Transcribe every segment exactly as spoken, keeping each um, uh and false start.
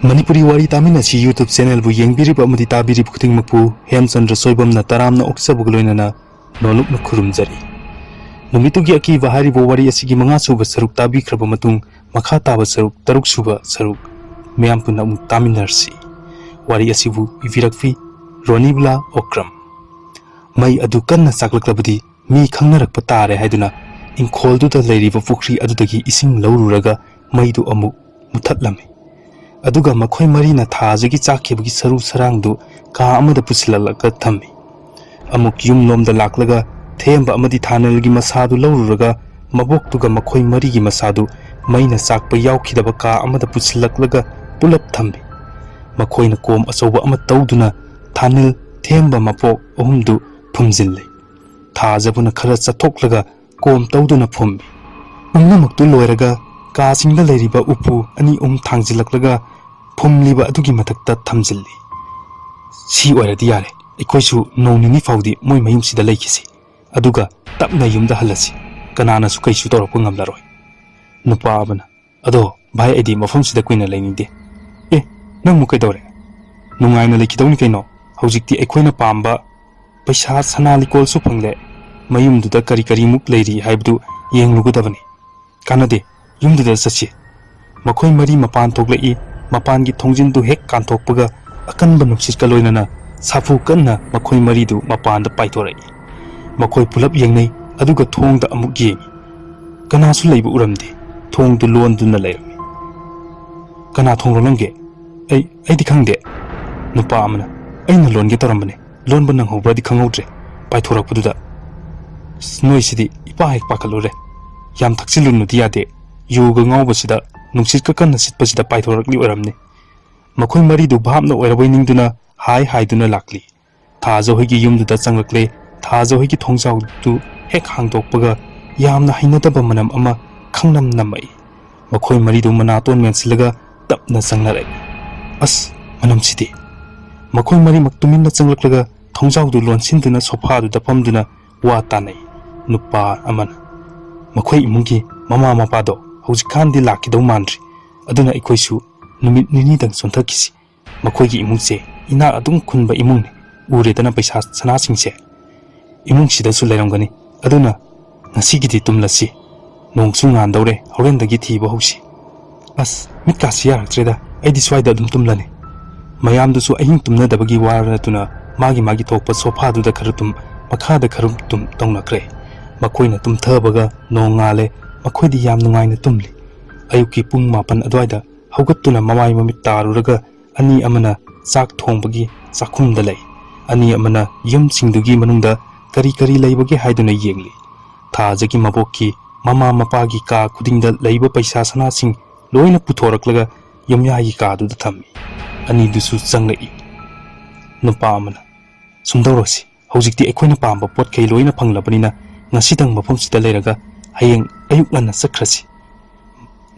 ꯃꯅꯤꯄꯨꯔꯤ ꯋꯥꯔꯤ ꯇꯥꯃꯤꯟꯅꯁꯤ YouTube channelꯕꯨ ꯌꯦꯡꯕꯤꯔꯤꯕ ꯑꯃꯗꯤ ꯇꯥꯕꯤꯔꯤꯕ ꯈꯨꯗꯤꯡꯃꯛꯄꯨ ꯍꯦꯝꯆꯟꯗ꯭ꯔ ꯁꯣꯏꯕꯝꯅ ꯇꯔꯥꯝꯅ ꯑꯣꯛꯆꯕꯒ ꯂꯣꯏꯅꯅ ꯅꯣꯂꯨꯛꯅ ꯈꯨꯔꯨꯝꯖꯔꯤ꯫ ꯅꯨꯃꯤꯠꯇꯨꯒꯤ ꯑꯀꯤꯕ ꯍꯥꯏꯔꯤꯕ ꯋꯥꯔꯤ ꯑꯁꯤꯒꯤ ꯃꯉꯥ ꯁꯨꯕ ꯁꯔꯨꯛ ꯇꯥꯕꯤꯈ꯭ꯔꯕ ꯃꯇꯨꯡ, ꯃꯈꯥ ꯇꯥꯕ ꯁꯔꯨꯛ, ꯇꯔꯨꯛ ꯁꯨꯕ ꯁꯔꯨꯛ, ꯃꯌꯥꯝ ꯄꯨꯟꯅ ꯑꯃꯨꯛ ꯇꯥꯃꯤꯟꯅꯔꯁꯤ꯫ ꯋꯥꯔꯤ ꯑꯁꯤꯕꯨ ꯏꯕꯤꯔꯛꯄꯤ ꯔꯣꯅꯤꯕꯂꯥ ꯑꯣꯀ꯭ꯔꯝ꯫ ꯃꯩ ꯑꯗꯨ ꯀꯟꯅ ꯆꯥꯛꯂꯛꯂꯕꯗꯤ ꯃꯤ ꯈꯪꯅꯔꯛꯄ ꯇꯥꯔꯦ ꯍꯥꯏꯗꯨꯅ ꯏꯪꯈꯣꯜꯗꯨꯗ ꯂꯩꯔꯤꯕ ꯄꯨꯈ꯭ꯔꯤ ꯑꯗꯨꯗꯒꯤ ꯏꯁꯤꯡ ꯂꯧꯔꯨꯔꯒ ꯃꯩꯗꯨ ꯑꯃꯨꯛ ꯃꯨꯊꯠꯂꯝꯃꯤ꯫ ꯑꯗꯨꯒ ꯃꯈꯣꯏ ꯃꯔꯤꯅ ꯊꯥꯖꯒꯤ ꯆꯥꯛꯈꯤꯕꯒꯤ ꯁꯔꯨ ꯁꯔꯥꯡꯗꯨ ꯀꯥ ꯑꯃꯗ ꯄꯨꯁꯤꯜꯂꯛꯂꯒ ꯊꯝꯃꯤ꯫ ꯑꯃꯨꯛ ꯌꯨꯝꯂꯣꯝꯗ ꯂꯥꯛꯂꯒ ꯊꯦꯝꯕ ꯑꯃꯗꯤ ꯊꯥꯅꯦꯜꯒꯤ ꯃꯁꯥꯗꯨ ꯂꯧꯔꯨꯔꯒ ꯃꯕꯣꯛꯇꯨꯒ ꯃꯈꯣꯏ ꯃꯔꯤꯒꯤ ꯃꯁꯥꯗꯨ ꯃꯩꯅ ꯆꯥꯛꯄ ꯌꯥꯎꯈꯤꯗꯕ ꯀꯥ ꯑꯃꯗ ꯄꯨꯁꯤꯜꯂꯛꯂꯒ ꯄꯨꯂꯞ ꯊꯝꯃꯤ꯫ ꯃꯈꯣꯏꯅ ꯀꯣꯝ ꯑꯆꯧꯕ ꯑꯃ ꯇꯧꯗꯨꯅ ꯊꯥꯅꯦꯜ, ꯊꯦꯝꯕ, ꯃꯕꯣꯛ ꯑꯍꯨꯝꯗꯨ ꯐꯨꯝꯖꯤꯜꯂꯤ꯫ ꯊꯥꯖꯕꯅ ꯈꯔ ꯆꯠꯊꯣꯛꯂꯒ ꯀꯣꯝ ꯇꯧꯗꯨꯅ ꯐꯨꯝꯃꯤ꯫ ꯄꯨꯝꯅꯃꯛꯇꯨ ꯂꯣꯏꯔꯒ ꯀꯥꯁꯤꯡꯗ ꯂꯩꯔꯤꯕ ꯎꯄꯨ ꯑꯅꯤ ꯑꯍꯨꯝ ꯊꯥꯡꯖꯤꯜꯂꯛꯂꯒ ꯐꯨꯝꯂꯤꯕ ꯑꯗꯨꯒꯤ ꯃꯊꯛꯇ ꯊꯝꯖꯤꯜꯂꯤ꯫ "ꯁꯤ ꯑꯣꯏꯔꯗꯤ ꯌꯥꯔꯦ, ꯑꯩꯈꯣꯏꯁꯨ ꯅꯣꯡ ꯅꯤꯅꯤ ꯐꯥꯎꯗꯤ ꯃꯣꯏ ꯃꯌꯨꯝꯁꯤꯗ ꯂꯩꯈꯤꯁꯤ, ꯑꯗꯨꯒ ꯇꯞꯅ ꯌꯨꯝꯗ ꯍꯜꯂꯁꯤ, ꯀꯅꯥꯅꯁꯨ ꯀꯩꯁꯨ ꯇꯧꯔꯛꯄ ꯉꯝꯂꯔꯣꯏ"꯫ ꯅꯨꯄꯥ ꯑꯃꯅ, "ꯑꯗꯣ ꯚꯥꯏ, ꯑꯩꯗꯤ ꯃꯐꯝꯁꯤꯗ ꯀꯨꯏꯅ ꯂꯩꯅꯤꯡꯗꯦ"꯫ "ꯑꯦ, ꯅꯪꯕꯨ ꯀꯩꯗꯧꯔꯦ? ꯅꯨꯡꯉꯥꯏꯅ ꯂꯩꯈꯤꯗꯧꯅꯤ ꯀꯩꯅꯣ꯫ ꯍꯧꯖꯤꯛꯇꯤ ꯑꯩꯈꯣꯏꯅ ꯄꯥꯝꯕ ꯄꯩꯁꯥ, ꯁꯅꯥ ꯂꯤꯀꯣꯜꯁꯨ ꯐꯪꯂꯦ꯫ ꯃꯌꯨꯝꯗꯨꯗ ꯀꯔꯤ ꯀꯔꯤꯃꯨꯛ ꯂꯩꯔꯤ ꯍꯥꯏꯕꯗꯨ ꯌꯦꯡꯂꯨꯒꯗꯕꯅꯤ꯫ ꯀꯥꯟꯅꯗꯦ, ꯌꯨꯝꯗꯨꯗ ꯆꯠꯁꯤ"꯫ ꯃꯈꯣꯏ ꯃꯔꯤ ꯃꯄꯥꯟ ꯊꯣꯛꯂꯛꯏ꯫ ꯃꯄꯥꯟꯒꯤ ꯊꯣꯡꯖꯤꯟꯗꯨ ꯍꯦꯛ ꯀꯥꯟꯊꯣꯛꯄꯒ ꯑꯀꯟꯕ ꯅꯨꯡꯁꯤꯠꯀ ꯂꯣꯏꯅꯅ ꯁꯥꯐꯨ ꯀꯟꯅ ꯃꯈꯣꯏ ꯃꯔꯤꯗꯨ ꯃꯄꯥꯟꯗ ꯄꯥꯏꯊꯣꯔꯛꯏ꯫ ꯃꯈꯣꯏ ꯄꯨꯂꯞ ꯌꯦꯡꯅꯩ, ꯑꯗꯨꯒ ꯊꯣꯡꯗ ꯑꯃꯨꯛ ꯌꯦꯡꯏ꯫ ꯀꯅꯥꯁꯨ ꯂꯩꯕ ꯎꯔꯝꯗꯦ꯫ ꯊꯣꯡꯗꯨ ꯂꯣꯟꯗꯨꯅ ꯂꯩꯔꯝꯃꯤ꯫ "ꯀꯅꯥ ꯊꯣꯡ ꯂꯣꯜꯂꯝꯒꯦ?" "ꯑꯩ, ꯑꯩꯗꯤ ꯈꯪꯗꯦ"꯫ ꯅꯨꯄꯥ ꯑꯃꯅ, "ꯑꯩꯅ ꯂꯣꯟꯒꯦ ꯇꯧꯔꯝꯕꯅꯦ, ꯂꯣꯟꯕ ꯅꯪꯍꯧꯕ꯭ꯔꯗꯤ ꯈꯪꯍꯧꯗ꯭ꯔꯦ, ꯄꯥꯏꯊꯣꯔꯛꯄꯗꯨꯗ"꯫ "ꯑꯁ, ꯅꯣꯏꯁꯤꯗꯤ ꯏꯄꯥ ꯍꯦꯛ ꯄꯥꯈꯠꯂꯨꯔꯦ꯫ ꯌꯥꯝ ꯊꯛꯆꯤꯜꯂꯨꯅꯨꯗꯤ ꯌꯥꯗꯦ, ꯌꯨꯒ ꯉꯥꯎꯕꯁꯤꯗ, ꯅꯨꯡꯁꯤꯠꯀ ꯀꯟꯅ ꯁꯤꯠꯄꯁꯤꯗ ꯄꯥꯏꯊꯣꯔꯛꯂꯤ ꯑꯣꯏꯔꯝꯅꯤ"꯫ ꯃꯈꯣꯏ ꯃꯔꯤꯗꯨ ꯚꯥꯞꯅ ꯑꯣꯏꯔꯕꯣꯏ ꯅꯤꯡꯗꯨꯅ ꯍꯥꯏ ꯍꯥꯏꯗꯨꯅ ꯂꯥꯛꯂꯤ꯫ ꯊꯥꯖ ꯍꯣꯏꯒꯤ ꯌꯨꯝꯗꯨꯗ ꯆꯪꯂꯛꯂꯦ꯫ ꯊꯥꯖ ꯍꯣꯏꯒꯤ ꯊꯣꯡꯖꯥꯎꯗꯨ ꯍꯦꯛ ꯍꯥꯡꯗꯣꯛꯄꯒ ꯌꯥꯝꯅ ꯍꯩꯅꯗꯕ ꯃꯅꯝ ꯑꯃ ꯈꯪꯅꯝ ꯅꯝꯃꯛꯏ꯫ ꯃꯈꯣꯏ ꯃꯔꯤꯗꯨ ꯃꯅꯥꯇꯣꯟ ꯃꯦꯟꯁꯤꯜꯂꯒ ꯇꯞꯅ ꯆꯪꯅꯔꯛꯏ꯫ "ꯑꯁ, ꯃꯅꯝꯁꯤꯗꯤ!" ꯃꯈꯣꯏ ꯃꯔꯤꯃꯛ ꯇꯨꯃꯤꯟꯅ ꯆꯪꯂꯛꯂꯒ ꯊꯣꯡꯖꯥꯎꯗꯨ ꯂꯣꯟꯁꯤꯟꯗꯨꯅ ꯁꯣꯐꯥꯗꯨꯗ ꯐꯝꯗꯨꯅ ꯋꯥ ꯇꯥꯅꯩ꯫ ꯅꯨꯄꯥ ꯑꯃꯅ, "ꯃꯈꯣꯏ ꯏꯃꯨꯡꯒꯤ ꯃꯃꯥ ꯃꯄꯥꯗꯣ ꯍꯧꯖꯤꯛꯀꯥꯟꯗꯤ ꯂꯥꯛꯈꯤꯗꯧ ꯃꯥꯟꯗ꯭ꯔꯤ, ꯑꯗꯨꯅ ꯑꯩꯈꯣꯏꯁꯨ ꯅꯨꯃꯤꯠ ꯅꯤꯅꯤꯗꯪ ꯆꯣꯟꯊꯈꯤꯁꯤ꯫ ꯃꯈꯣꯏꯒꯤ ꯏꯃꯨꯡꯁꯦ ꯏꯅꯥꯛ ꯑꯗꯨꯝ ꯈꯨꯟꯕ ꯏꯃꯨꯡꯅꯤ꯫ ꯎꯔꯦꯗꯅ ꯄꯩꯁꯥ ꯁꯅꯥꯁꯤꯡꯁꯦ ꯏꯃꯨꯡꯁꯤꯗꯁꯨ ꯂꯩꯔꯝꯒꯅꯤ꯫ ꯑꯗꯨꯅ ꯉꯁꯤꯒꯤꯗꯤ ꯇꯨꯝꯂꯁꯤ꯫ ꯅꯣꯡꯁꯨ ꯉꯥꯟꯗꯧꯔꯦ, ꯍꯣꯔꯦꯟꯗꯒꯤ ꯊꯤꯕ ꯍꯧꯁꯤ꯫ ꯑꯁ, ꯃꯤꯠꯀꯥꯁꯤ ꯌꯥꯔꯛꯇ꯭ꯔꯦꯗ, ꯑꯩꯗꯤ ꯁ꯭ꯋꯥꯏꯗ ꯑꯗꯨꯝ ꯇꯨꯝꯂꯅꯤ꯫ ꯃꯌꯥꯝꯗꯨꯁꯨ ꯑꯍꯤꯡ ꯇꯨꯝꯅꯗꯕꯒꯤ ꯋꯥꯔꯗꯨꯅ ꯃꯥꯒꯤ ꯃꯥꯒꯤ ꯊꯣꯛꯄ ꯁꯣꯐꯥꯗꯨꯗ ꯈꯔ ꯇꯨꯝ, ꯃꯈꯥꯗ ꯈꯔ ꯇꯨꯝ ꯇꯧꯅꯈ꯭ꯔꯦ꯫ ꯃꯈꯣꯏꯅ ꯇꯨꯝꯊꯕꯒ ꯅꯣꯡ ꯉꯥꯜꯂꯦ꯫ ꯃꯈꯣꯏꯗꯤ ꯌꯥꯝ ꯅꯨꯡꯉꯥꯏꯅ ꯇꯨꯝꯂꯤ꯫ ꯑꯌꯨꯛꯀꯤ ꯄꯨꯡ ꯃꯥꯄꯟ ꯑꯗꯨꯋꯥꯏꯗ ꯍꯧꯒꯠꯇꯨꯅ ꯃꯃꯥꯏ ꯃꯃꯤꯠ ꯇꯥꯔꯨꯔꯒ ꯑꯅꯤ ꯑꯃꯅ ꯆꯥꯛ ꯊꯣꯡꯕꯒꯤ ꯆꯥꯛꯈꯨꯝꯗ ꯂꯩ, ꯑꯅꯤ ꯑꯃꯅ ꯌꯨꯝꯁꯤꯡꯗꯨꯒꯤ ꯃꯅꯨꯡꯗ ꯀꯔꯤ ꯀꯔꯤ ꯂꯩꯕꯒꯦ ꯍꯥꯏꯗꯨꯅ ꯌꯦꯡꯂꯤ꯫ ꯊꯥꯖꯒꯤ ꯃꯕꯣꯛꯀꯤ ꯃꯃꯥ ꯃꯄꯥꯒꯤ ꯀꯥ ꯈꯨꯗꯤꯡꯗ ꯂꯩꯕ ꯄꯩꯁꯥ ꯁꯅꯥꯁꯤꯡ ꯂꯣꯏꯅ ꯄꯨꯊꯣꯔꯛꯂꯒ ꯌꯨꯝꯌꯥꯏꯒꯤ ꯀꯥꯗꯨꯗ ꯊꯝꯃꯤ꯫ ꯑꯅꯤꯗꯨꯁꯨ ꯆꯪꯂꯛꯏ꯫ ꯅꯨꯄꯥ ꯑꯃꯅ, "ꯁꯨꯝꯗꯧꯔꯁꯤ, ꯍꯧꯖꯤꯛꯇꯤ ꯑꯩꯈꯣꯏꯅ ꯄꯥꯝꯕ ꯄꯣꯠꯈꯩ ꯂꯣꯏꯅ ꯐꯪꯂꯕꯅꯤꯅ ꯉꯁꯤꯗꯪ ꯃꯐꯝꯁꯤꯗ ꯂꯩꯔꯒ ꯍꯌꯦꯡ ꯑꯌꯨꯛ ꯉꯟꯅ ꯆꯠꯈ꯭ꯔꯁꯤ꯫"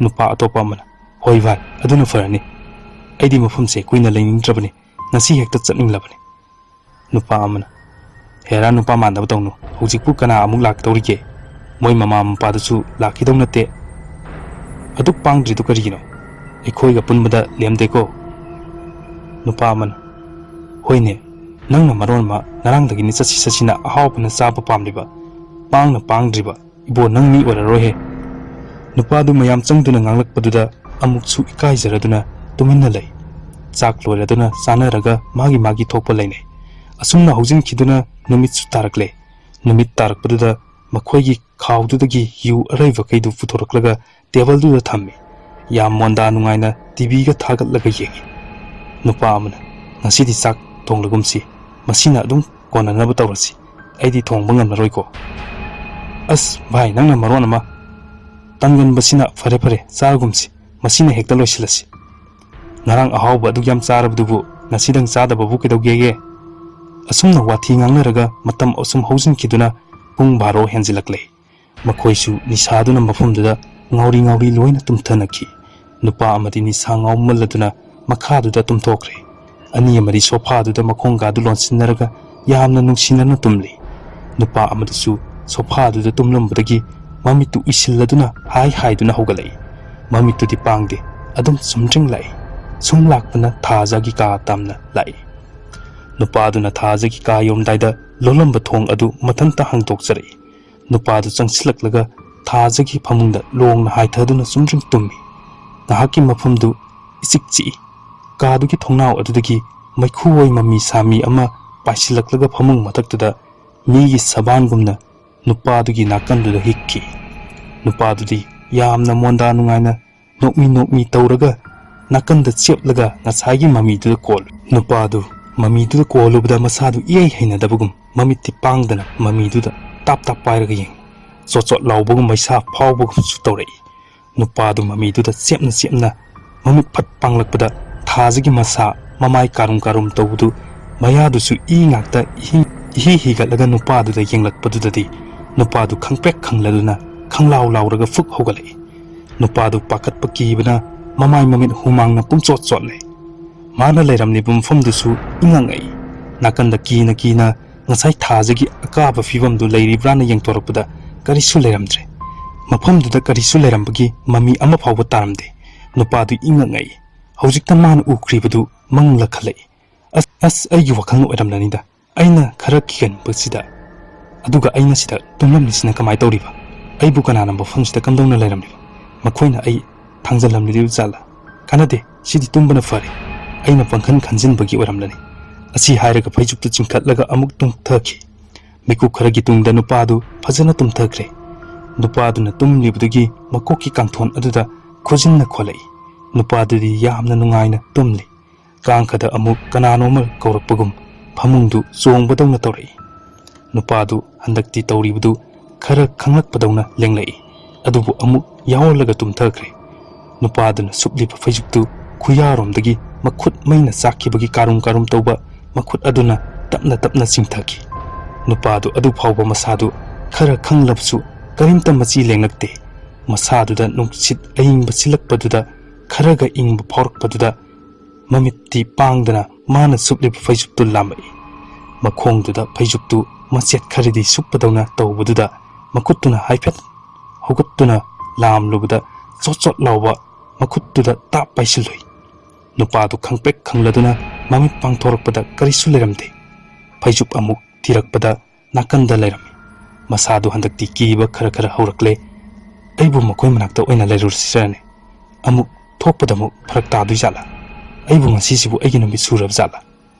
ꯅꯨꯄꯥ ꯑꯇꯣꯞꯄ ꯑꯃꯅ, "ꯍꯣꯏ ꯚꯥꯏ, ꯑꯗꯨꯅ ꯐꯔꯅꯤ꯫ ꯑꯩꯗꯤ ꯃꯐꯝꯁꯦ ꯀꯨꯏꯅ ꯂꯩꯅꯤꯡꯗ꯭ꯔꯕꯅꯤ, ꯉꯁꯤ ꯍꯦꯛꯇ ꯆꯠꯅꯤꯡꯂꯕꯅꯤ꯫" ꯅꯨꯄꯥ ꯑꯃꯅ, "ꯍꯦꯔꯥ, ꯅꯨꯄꯥ ꯃꯥꯟꯗꯕ ꯇꯧꯅꯨ꯫ ꯍꯧꯖꯤꯛꯄꯨ ꯀꯅꯥ ꯑꯃꯨꯛ ꯂꯥꯛꯀꯗꯧꯔꯤꯒꯦ? ꯃꯣꯏ ꯃꯃꯥ ꯃꯄꯥꯗꯨꯁꯨ ꯂꯥꯛꯈꯤꯗꯧ ꯅꯠꯇꯦ꯫ ꯑꯗꯨꯛ ꯄꯥꯡꯗ꯭ꯔꯤꯗꯨ ꯀꯔꯤꯒꯤꯅꯣ? ꯑꯩꯈꯣꯏꯒ ꯄꯨꯟꯕꯗ ꯂꯦꯝꯗꯦꯀꯣ꯫" ꯅꯨꯄꯥ ꯑꯃꯅ, "ꯍꯣꯏꯅꯦ, ꯅꯪꯅ ꯃꯔꯣꯟ ꯑꯃ ꯉꯔꯥꯡꯗꯒꯤꯅꯤ ꯆꯠꯁꯤ ꯆꯠꯁꯤꯅ ꯑꯍꯥꯎꯕꯅ ꯆꯥꯕ ꯄꯥꯝꯂꯤꯕ꯫ ꯄꯥꯡꯅ ꯄꯥꯡꯗ꯭ꯔꯤꯕ꯫ ꯏꯕꯣ, ꯅꯪ ꯃꯤ ꯑꯣꯏꯔꯔꯣꯏꯍꯦ꯫" ꯅꯨꯄꯥꯗꯨ ꯃꯌꯥꯝ ꯆꯪꯗꯨꯅ ꯉꯥꯡꯂꯛꯄꯗꯨꯗ ꯑꯃꯨꯛꯁꯨ ꯏꯀꯥꯏꯖꯔꯗꯨꯅ ꯇꯨꯃꯤꯟꯅ ꯂꯩ꯫ ꯆꯥꯛ ꯂꯣꯏꯔꯗꯨꯅ ꯆꯥꯅꯔꯒ ꯃꯥꯒꯤ ꯃꯥꯒꯤ ꯊꯣꯛꯄ ꯂꯩꯅꯩ꯫ ꯑꯁꯨꯝꯅ ꯍꯧꯖꯤꯟꯈꯤꯗꯨꯅ ꯅꯨꯃꯤꯠꯁꯨ ꯇꯥꯔꯛꯂꯦ꯫ ꯅꯨꯃꯤꯠ ꯇꯥꯔꯛꯄꯗꯨꯗ ꯃꯈꯣꯏꯒꯤ ꯈꯥꯎꯗꯨꯗꯒꯤ ꯌꯨ ꯑꯔꯩꯕꯈꯩꯗꯨ ꯄꯨꯊꯣꯔꯛꯂꯒ ꯇꯦꯕꯜꯗꯨꯗ ꯊꯝꯃꯤ꯫ ꯌꯥꯝ ꯃꯣꯟꯗꯥ ꯅꯨꯡꯉꯥꯏꯅ ꯇꯤꯚꯤꯒ ꯊꯥꯒꯠꯂꯒ ꯌꯦꯡꯉꯤ꯫ ꯅꯨꯄꯥ ꯑꯃꯅ, "ꯉꯁꯤꯗꯤ ꯆꯥꯛ ꯊꯣꯡꯂꯒꯨꯝꯁꯤ, ꯃꯁꯤꯅ ꯑꯗꯨꯝ ꯀꯣꯟꯅꯅꯕ ꯇꯧꯔꯁꯤ, ꯑꯩꯗꯤ ꯊꯣꯡꯕ ꯉꯝꯂꯔꯣꯏꯀꯣ꯫" "ꯑꯁ ꯚꯥꯏ, ꯅꯪꯅ ꯃꯔꯣꯟ ꯑꯃ ꯇꯟꯒꯟꯕꯁꯤꯅ꯫ ꯐꯔꯦ ꯐꯔꯦ, ꯆꯥꯔꯒꯨꯝꯁꯤ, ꯃꯁꯤꯅ ꯍꯦꯛꯇ ꯂꯣꯏꯁꯤꯜꯂꯁꯤ꯫ ꯉꯔꯥꯡ ꯑꯍꯥꯎꯕ ꯑꯗꯨꯛ ꯌꯥꯝ ꯆꯥꯔꯕꯗꯨꯕꯨ ꯉꯁꯤꯗꯪ ꯆꯥꯗꯕꯕꯨ ꯀꯩꯗꯧꯒꯦꯒꯦ?" ꯑꯁꯨꯝꯅ ꯋꯥꯊꯤ ꯉꯥꯡꯅꯔꯒ ꯃꯇꯝ ꯑꯁꯨꯝ ꯍꯧꯖꯤꯟꯈꯤꯗꯨꯅ ꯄꯨꯡ ꯕꯥꯔꯣ ꯍꯦꯟꯖꯤꯜꯂꯛꯂꯦ꯫ ꯃꯈꯣꯏꯁꯨ ꯅꯤꯁꯥꯗꯨꯅ ꯃꯐꯝꯗꯨꯗ ꯉꯥꯎꯔꯤ ꯉꯥꯎꯔꯤ ꯂꯣꯏꯅ ꯇꯨꯝꯊꯅꯈꯤ꯫ ꯅꯨꯄꯥ ꯑꯃꯗꯤ ꯅꯤꯁꯥ ꯉꯥꯎꯃꯜꯂꯗꯨꯅ ꯃꯈꯥꯗꯨꯗ ꯇꯨꯝꯊꯣꯛꯈ꯭ꯔꯦ꯫ ꯑꯅꯤ ꯑꯃꯗꯤ ꯁꯣꯐꯥꯗꯨꯗ ꯃꯈꯣꯡꯒꯥꯗꯨ ꯂꯣꯟꯁꯤꯟꯅꯔꯒ ꯌꯥꯝꯅ ꯅꯨꯡꯁꯤꯅꯅ ꯇꯨꯝꯂꯤ꯫ ꯅꯨꯄꯥ ꯑꯃꯗꯨꯁꯨ ꯁꯣꯐꯥꯗꯨꯗ ꯇꯨꯝꯂꯝꯕꯗꯒꯤ ꯃꯃꯤꯠꯇꯨ ꯎꯏꯁꯤꯜꯂꯗꯨꯅ ꯍꯥꯏ ꯍꯥꯏꯗꯨꯅ ꯍꯧꯒꯠꯂꯛꯏ꯫ ꯃꯃꯤꯠꯇꯨꯗꯤ ꯄꯥꯡꯗꯦ, ꯑꯗꯨꯝ ꯆꯨꯝꯗ꯭ꯔꯤꯡ ꯂꯥꯛꯏ꯫ ꯁꯨꯝ ꯂꯥꯛꯄꯅ ꯊꯥꯖꯒꯤ ꯀꯥ ꯇꯥꯝꯅ ꯂꯥꯛꯏ꯫ ꯅꯨꯄꯥꯗꯨꯅ ꯊꯥꯖꯒꯤ ꯀꯥ ꯌꯧꯔꯝꯗꯥꯏꯗ ꯂꯣꯜꯂꯝꯕ ꯊꯣꯡ ꯑꯗꯨ ꯃꯊꯟꯇ ꯍꯥꯡꯗꯣꯛꯆꯔꯛꯏ꯫ ꯅꯨꯄꯥꯗꯨ ꯆꯪꯁꯤꯜꯂꯛꯂꯒ ꯊꯥꯖꯒꯤ ꯐꯃꯨꯡꯗ ꯂꯣꯡꯅ ꯍꯥꯏꯊꯗꯨꯅ ꯆꯨꯝꯗ꯭ꯔꯤꯡ ꯇꯨꯝꯃꯤ꯫ ꯉꯥꯏꯍꯥꯛꯀꯤ ꯃꯐꯝꯗꯨ ꯏꯆꯤꯛ ꯆꯤꯛꯏ꯫ ꯀꯥꯗꯨꯒꯤ ꯊꯣꯡꯅꯥꯎ ꯑꯗꯨꯗꯒꯤ ꯃꯩꯈꯨ ꯑꯣꯏ ꯃꯃꯤ ꯁꯥꯃꯤ ꯑꯃ ꯄꯥꯏꯁꯤꯜꯂꯛꯂꯒ ꯐꯃꯨꯡ ꯃꯊꯛꯇꯨꯗ ꯃꯤꯒꯤ ꯁꯕꯥꯟꯒꯨꯝꯅ ꯅꯨꯄꯥꯗꯨꯒꯤ ꯅꯥꯀꯟꯗꯨꯗ ꯍꯤꯛꯈꯤ꯫ ꯅꯨꯄꯥꯗꯨꯗꯤ ꯌꯥꯝꯅ ꯃꯣꯟꯗꯥ ꯅꯨꯡꯉꯥꯏꯅ ꯅꯣꯛꯃꯤ ꯅꯣꯛꯃꯤ ꯇꯧꯔꯒ ꯅꯥꯀꯟꯗ ꯆꯦꯞꯂꯒ ꯉꯁꯥꯏꯒꯤ ꯃꯃꯤꯗꯨꯗ ꯀꯣꯜꯂꯨ꯫ ꯅꯨꯄꯥꯗꯨ ꯃꯃꯤꯗꯨꯗ ꯀꯣꯜꯂꯨꯕꯗ ꯃꯁꯥꯗꯨ ꯏꯍꯩ ꯍꯩꯅꯗꯕꯒꯨꯝ ꯃꯃꯤꯠꯇꯤ ꯄꯥꯡꯗꯅ ꯃꯃꯤꯗꯨꯗ ꯇꯥꯞ ꯇꯥꯞ ꯄꯥꯏꯔꯒ ꯌꯦꯡꯉꯤ꯫ ꯆꯣꯠ ꯆꯣꯠ ꯂꯥꯎꯕꯒꯨꯝ ꯃꯩꯁꯥ ꯐꯥꯎꯕꯒꯨꯝꯁꯨ ꯇꯧꯔꯛꯏ꯫ ꯅꯨꯄꯥꯗꯨ ꯃꯃꯤꯗꯨꯗ ꯆꯦꯞꯅ ꯆꯦꯞꯅ ꯃꯃꯤꯠ ꯐꯠ ꯄꯥꯡꯂꯛꯄꯗ ꯊꯥꯖꯒꯤ ꯃꯁꯥ ꯃꯃꯥꯏ ꯀꯥꯔꯨꯝ ꯀꯥꯔꯨꯝ ꯇꯧꯕꯗꯨ ꯃꯌꯥꯗꯨꯁꯨ ꯏ ꯉꯥꯛꯇ ꯏꯍꯤ ꯏꯍꯤ ꯍꯤꯒꯠꯂꯒ ꯅꯨꯄꯥꯗꯨꯗ ꯌꯦꯡꯂꯛꯄꯗꯨꯗꯗꯤ ꯅꯨꯄꯥꯗꯨ ꯈꯪꯄ꯭ꯔꯦꯛ ꯈꯪꯂꯗꯨꯅ ꯈꯪꯂꯥꯎ ꯂꯥꯎꯔꯒ ꯐꯨꯛ ꯍꯧꯒꯠꯂꯛꯏ꯫ ꯅꯨꯄꯥꯗꯨ ꯄꯥꯈꯠꯄ ꯀꯤꯕꯅ ꯃꯃꯥꯏ ꯃꯃꯤꯠ ꯍꯨꯃꯥꯡꯅ ꯄꯨꯡꯆꯣꯠ ꯆꯣꯠꯂꯦ꯫ ꯃꯥꯅ ꯂꯩꯔꯝꯂꯤꯕ ꯃꯐꯝꯗꯨꯁꯨ ꯏꯉꯛꯉꯛꯏ꯫ ꯅꯥꯀꯟꯗ ꯀꯤꯅ ꯀꯤꯅ ꯉꯁꯥꯏ ꯊꯥꯖꯒꯤ ꯑꯀꯥꯕ ꯐꯤꯕꯝꯗꯨ ꯂꯩꯔꯤꯕ꯭ꯔꯥꯅ ꯌꯦꯡꯊꯣꯔꯛꯄꯗ ꯀꯔꯤꯁꯨ ꯂꯩꯔꯝꯗ꯭ꯔꯦ꯫ ꯃꯐꯝꯗꯨꯗ ꯀꯔꯤꯁꯨ ꯂꯩꯔꯝꯕꯒꯤ ꯃꯃꯤ ꯑꯃ ꯐꯥꯎꯕ ꯇꯥꯔꯝꯗꯦ꯫ ꯅꯨꯄꯥꯗꯨ ꯏꯉꯛꯉꯛꯏ꯫ ꯍꯧꯖꯤꯛꯇ ꯃꯥꯅ ꯎꯈ꯭ꯔꯤꯕꯗꯨ ꯃꯪꯂ ꯈꯜꯂꯛꯏ꯫ "ꯑꯁ, ꯑꯁ, ꯑꯩꯒꯤ ꯋꯥꯈꯜꯅ ꯑꯣꯏꯔꯝꯂꯅꯤꯗ꯫ ꯑꯩꯅ ꯈꯔ ꯀꯤꯒꯟꯕꯁꯤꯗ, ꯑꯗꯨꯒ ꯑꯩꯅ ꯁꯤꯗ ꯇꯨꯝꯂꯝꯂꯤꯁꯤꯅ ꯀꯃꯥꯏ ꯇꯧꯔꯤꯕ? ꯑꯩꯕꯨ ꯀꯅꯥꯅ ꯃꯐꯝꯁꯤꯗ ꯀꯝꯗꯧꯅ ꯂꯩꯔꯝꯂꯤꯕ? ꯃꯈꯣꯏꯅ ꯑꯩ ꯊꯥꯡꯖꯜꯂꯝꯂꯤꯕ ꯖꯥꯠꯂ? ꯀꯥꯟꯅꯗꯦ, ꯁꯤꯗꯤ ꯇꯨꯝꯕꯅ ꯐꯔꯦ꯫ ꯑꯩꯅ ꯄꯪꯈꯟ ꯈꯟꯖꯤꯟꯕꯒꯤ ꯑꯣꯏꯔꯝꯂꯅꯤ"꯫ ꯑꯁꯤ ꯍꯥꯏꯔꯒ ꯐꯩꯖꯨꯞꯇꯨ ꯆꯤꯡꯈꯠꯂꯒ ꯑꯃꯨꯛ ꯇꯨꯝꯊꯈꯤ꯫ ꯃꯤꯀꯨꯞ ꯈꯔꯒꯤ ꯇꯨꯡꯗ ꯅꯨꯄꯥꯗꯨ ꯐꯖꯅ ꯇꯨꯝꯊꯈ꯭ꯔꯦ꯫ ꯅꯨꯄꯥꯗꯨꯅ ꯇꯨꯝꯂꯤꯕꯗꯨꯒꯤ ꯃꯀꯣꯛꯀꯤ ꯀꯥꯡꯊꯣꯟ ꯑꯗꯨꯗ ꯈꯨꯖꯤꯟꯅ ꯈꯣꯜꯂꯛꯏ꯫ ꯅꯨꯄꯥꯗꯨꯗꯤ ꯌꯥꯝꯅ ꯅꯨꯡꯉꯥꯏꯅ ꯇꯨꯝꯂꯤ꯫ ꯀꯥꯡꯈꯗ ꯑꯃꯨꯛ ꯀꯅꯥꯅꯣꯃ ꯀꯧꯔꯛꯄꯒꯨꯝ ꯐꯃꯨꯡꯗꯨ ꯆꯣꯡꯕꯗꯧꯅ ꯇꯧꯔꯛꯏ꯫ ꯅꯨꯄꯥꯗꯨ ꯍꯟꯗꯛꯇꯤ ꯇꯧꯔꯤꯕꯗꯨ ꯈꯔ ꯈꯪꯂꯛꯄꯗꯧꯅ ꯂꯦꯡꯂꯛꯏ꯫ ꯑꯗꯨꯕꯨ ꯑꯃꯨꯛ ꯌꯥꯑꯣꯜꯂꯒ ꯇꯨꯝꯊꯈ꯭ꯔꯦ꯫ ꯅꯨꯄꯥꯗꯨꯅ ꯁꯨꯞꯂꯤꯕ ꯐꯩꯖꯨꯞꯇꯨ ꯈꯨꯌꯥꯔꯣꯝꯗꯒꯤ ꯃꯈꯨꯠ ꯃꯩꯅ ꯆꯥꯛꯈꯤꯕꯒꯤ ꯀꯥꯔꯨꯝ ꯀꯥꯔꯨꯝ ꯇꯧꯕ ꯃꯈꯨꯠ ꯑꯗꯨꯅ ꯇꯞꯅ ꯇꯞꯅ ꯆꯤꯡꯊꯈꯤ꯫ ꯅꯨꯄꯥꯗꯨ ꯑꯗꯨ ꯐꯥꯎꯕ ꯃꯁꯥꯗꯨ ꯈꯔ ꯈꯪꯂꯕꯁꯨ ꯀꯔꯤꯝꯇ ꯃꯆꯤ ꯂꯦꯡꯂꯛꯇꯦ꯫ ꯃꯁꯥꯗꯨꯗ ꯅꯨꯡꯁꯤꯠ ꯑꯏꯪꯕ ꯁꯤꯜꯂꯛꯄꯗꯨꯗ ꯈꯔꯒ ꯏꯪꯕ ꯐꯥꯎꯔꯛꯄꯗꯨꯗ ꯃꯃꯤꯠꯇꯤ ꯄꯥꯡꯗꯅ ꯃꯥꯅ ꯁꯨꯞꯂꯤꯕ ꯐꯩꯖꯨꯞꯇꯨ ꯂꯥꯝꯃꯛꯏ꯫ ꯃꯈꯣꯡꯗꯨꯗ ꯐꯩꯖꯨꯞꯇꯨ ꯃꯆꯦꯠ ꯈꯔꯗꯤ ꯁꯨꯞꯄꯗꯧꯅ ꯇꯧꯕꯗꯨꯗ ꯃꯈꯨꯠꯇꯨꯅ ꯍꯥꯏꯐꯦꯠ ꯍꯧꯒꯠꯇꯨꯅ ꯂꯥꯝꯂꯨꯕꯗ ꯆꯣꯠ ꯆꯣꯠ ꯂꯥꯎꯕ ꯃꯈꯨꯠꯇꯨꯗ ꯇꯥꯞ ꯄꯥꯏꯁꯤꯜꯂꯨꯏ꯫ ꯅꯨꯄꯥꯗꯨ ꯈꯪꯄ꯭ꯔꯦꯛ ꯈꯪꯂꯗꯨꯅ ꯃꯃꯤꯠ ꯄꯥꯡꯊꯣꯔꯛꯄꯗ ꯀꯔꯤꯁꯨ ꯂꯩꯔꯝꯗꯦ꯫ ꯐꯩꯖꯨꯞ ꯑꯃꯨꯛ ꯊꯤꯔꯛꯄꯗ ꯅꯥꯀꯟꯗ ꯂꯩꯔꯝꯃꯤ꯫ ꯃꯁꯥꯗꯨ ꯍꯟꯗꯛꯇꯤ ꯀꯤꯕ ꯈꯔ ꯈꯔ ꯍꯧꯔꯛꯂꯦ꯫ "ꯑꯩꯕꯨ ꯃꯈꯣꯏ ꯃꯅꯥꯛꯇ ꯑꯣꯏꯅ ꯂꯩꯔꯨꯔꯁꯤꯔꯅꯦ? ꯑꯃꯨꯛ ꯊꯣꯛꯄꯗ ꯑꯃꯨꯛ ꯐꯔꯛ ꯇꯥꯗꯣꯏ ꯖꯥꯠꯂꯥ? ꯑꯩꯕꯨ ꯉꯁꯤꯁꯤꯕꯨ ꯑꯩꯒꯤ ꯅꯨꯃꯤꯠ ꯁꯨꯔꯕ ꯖꯥꯠꯂꯥ?"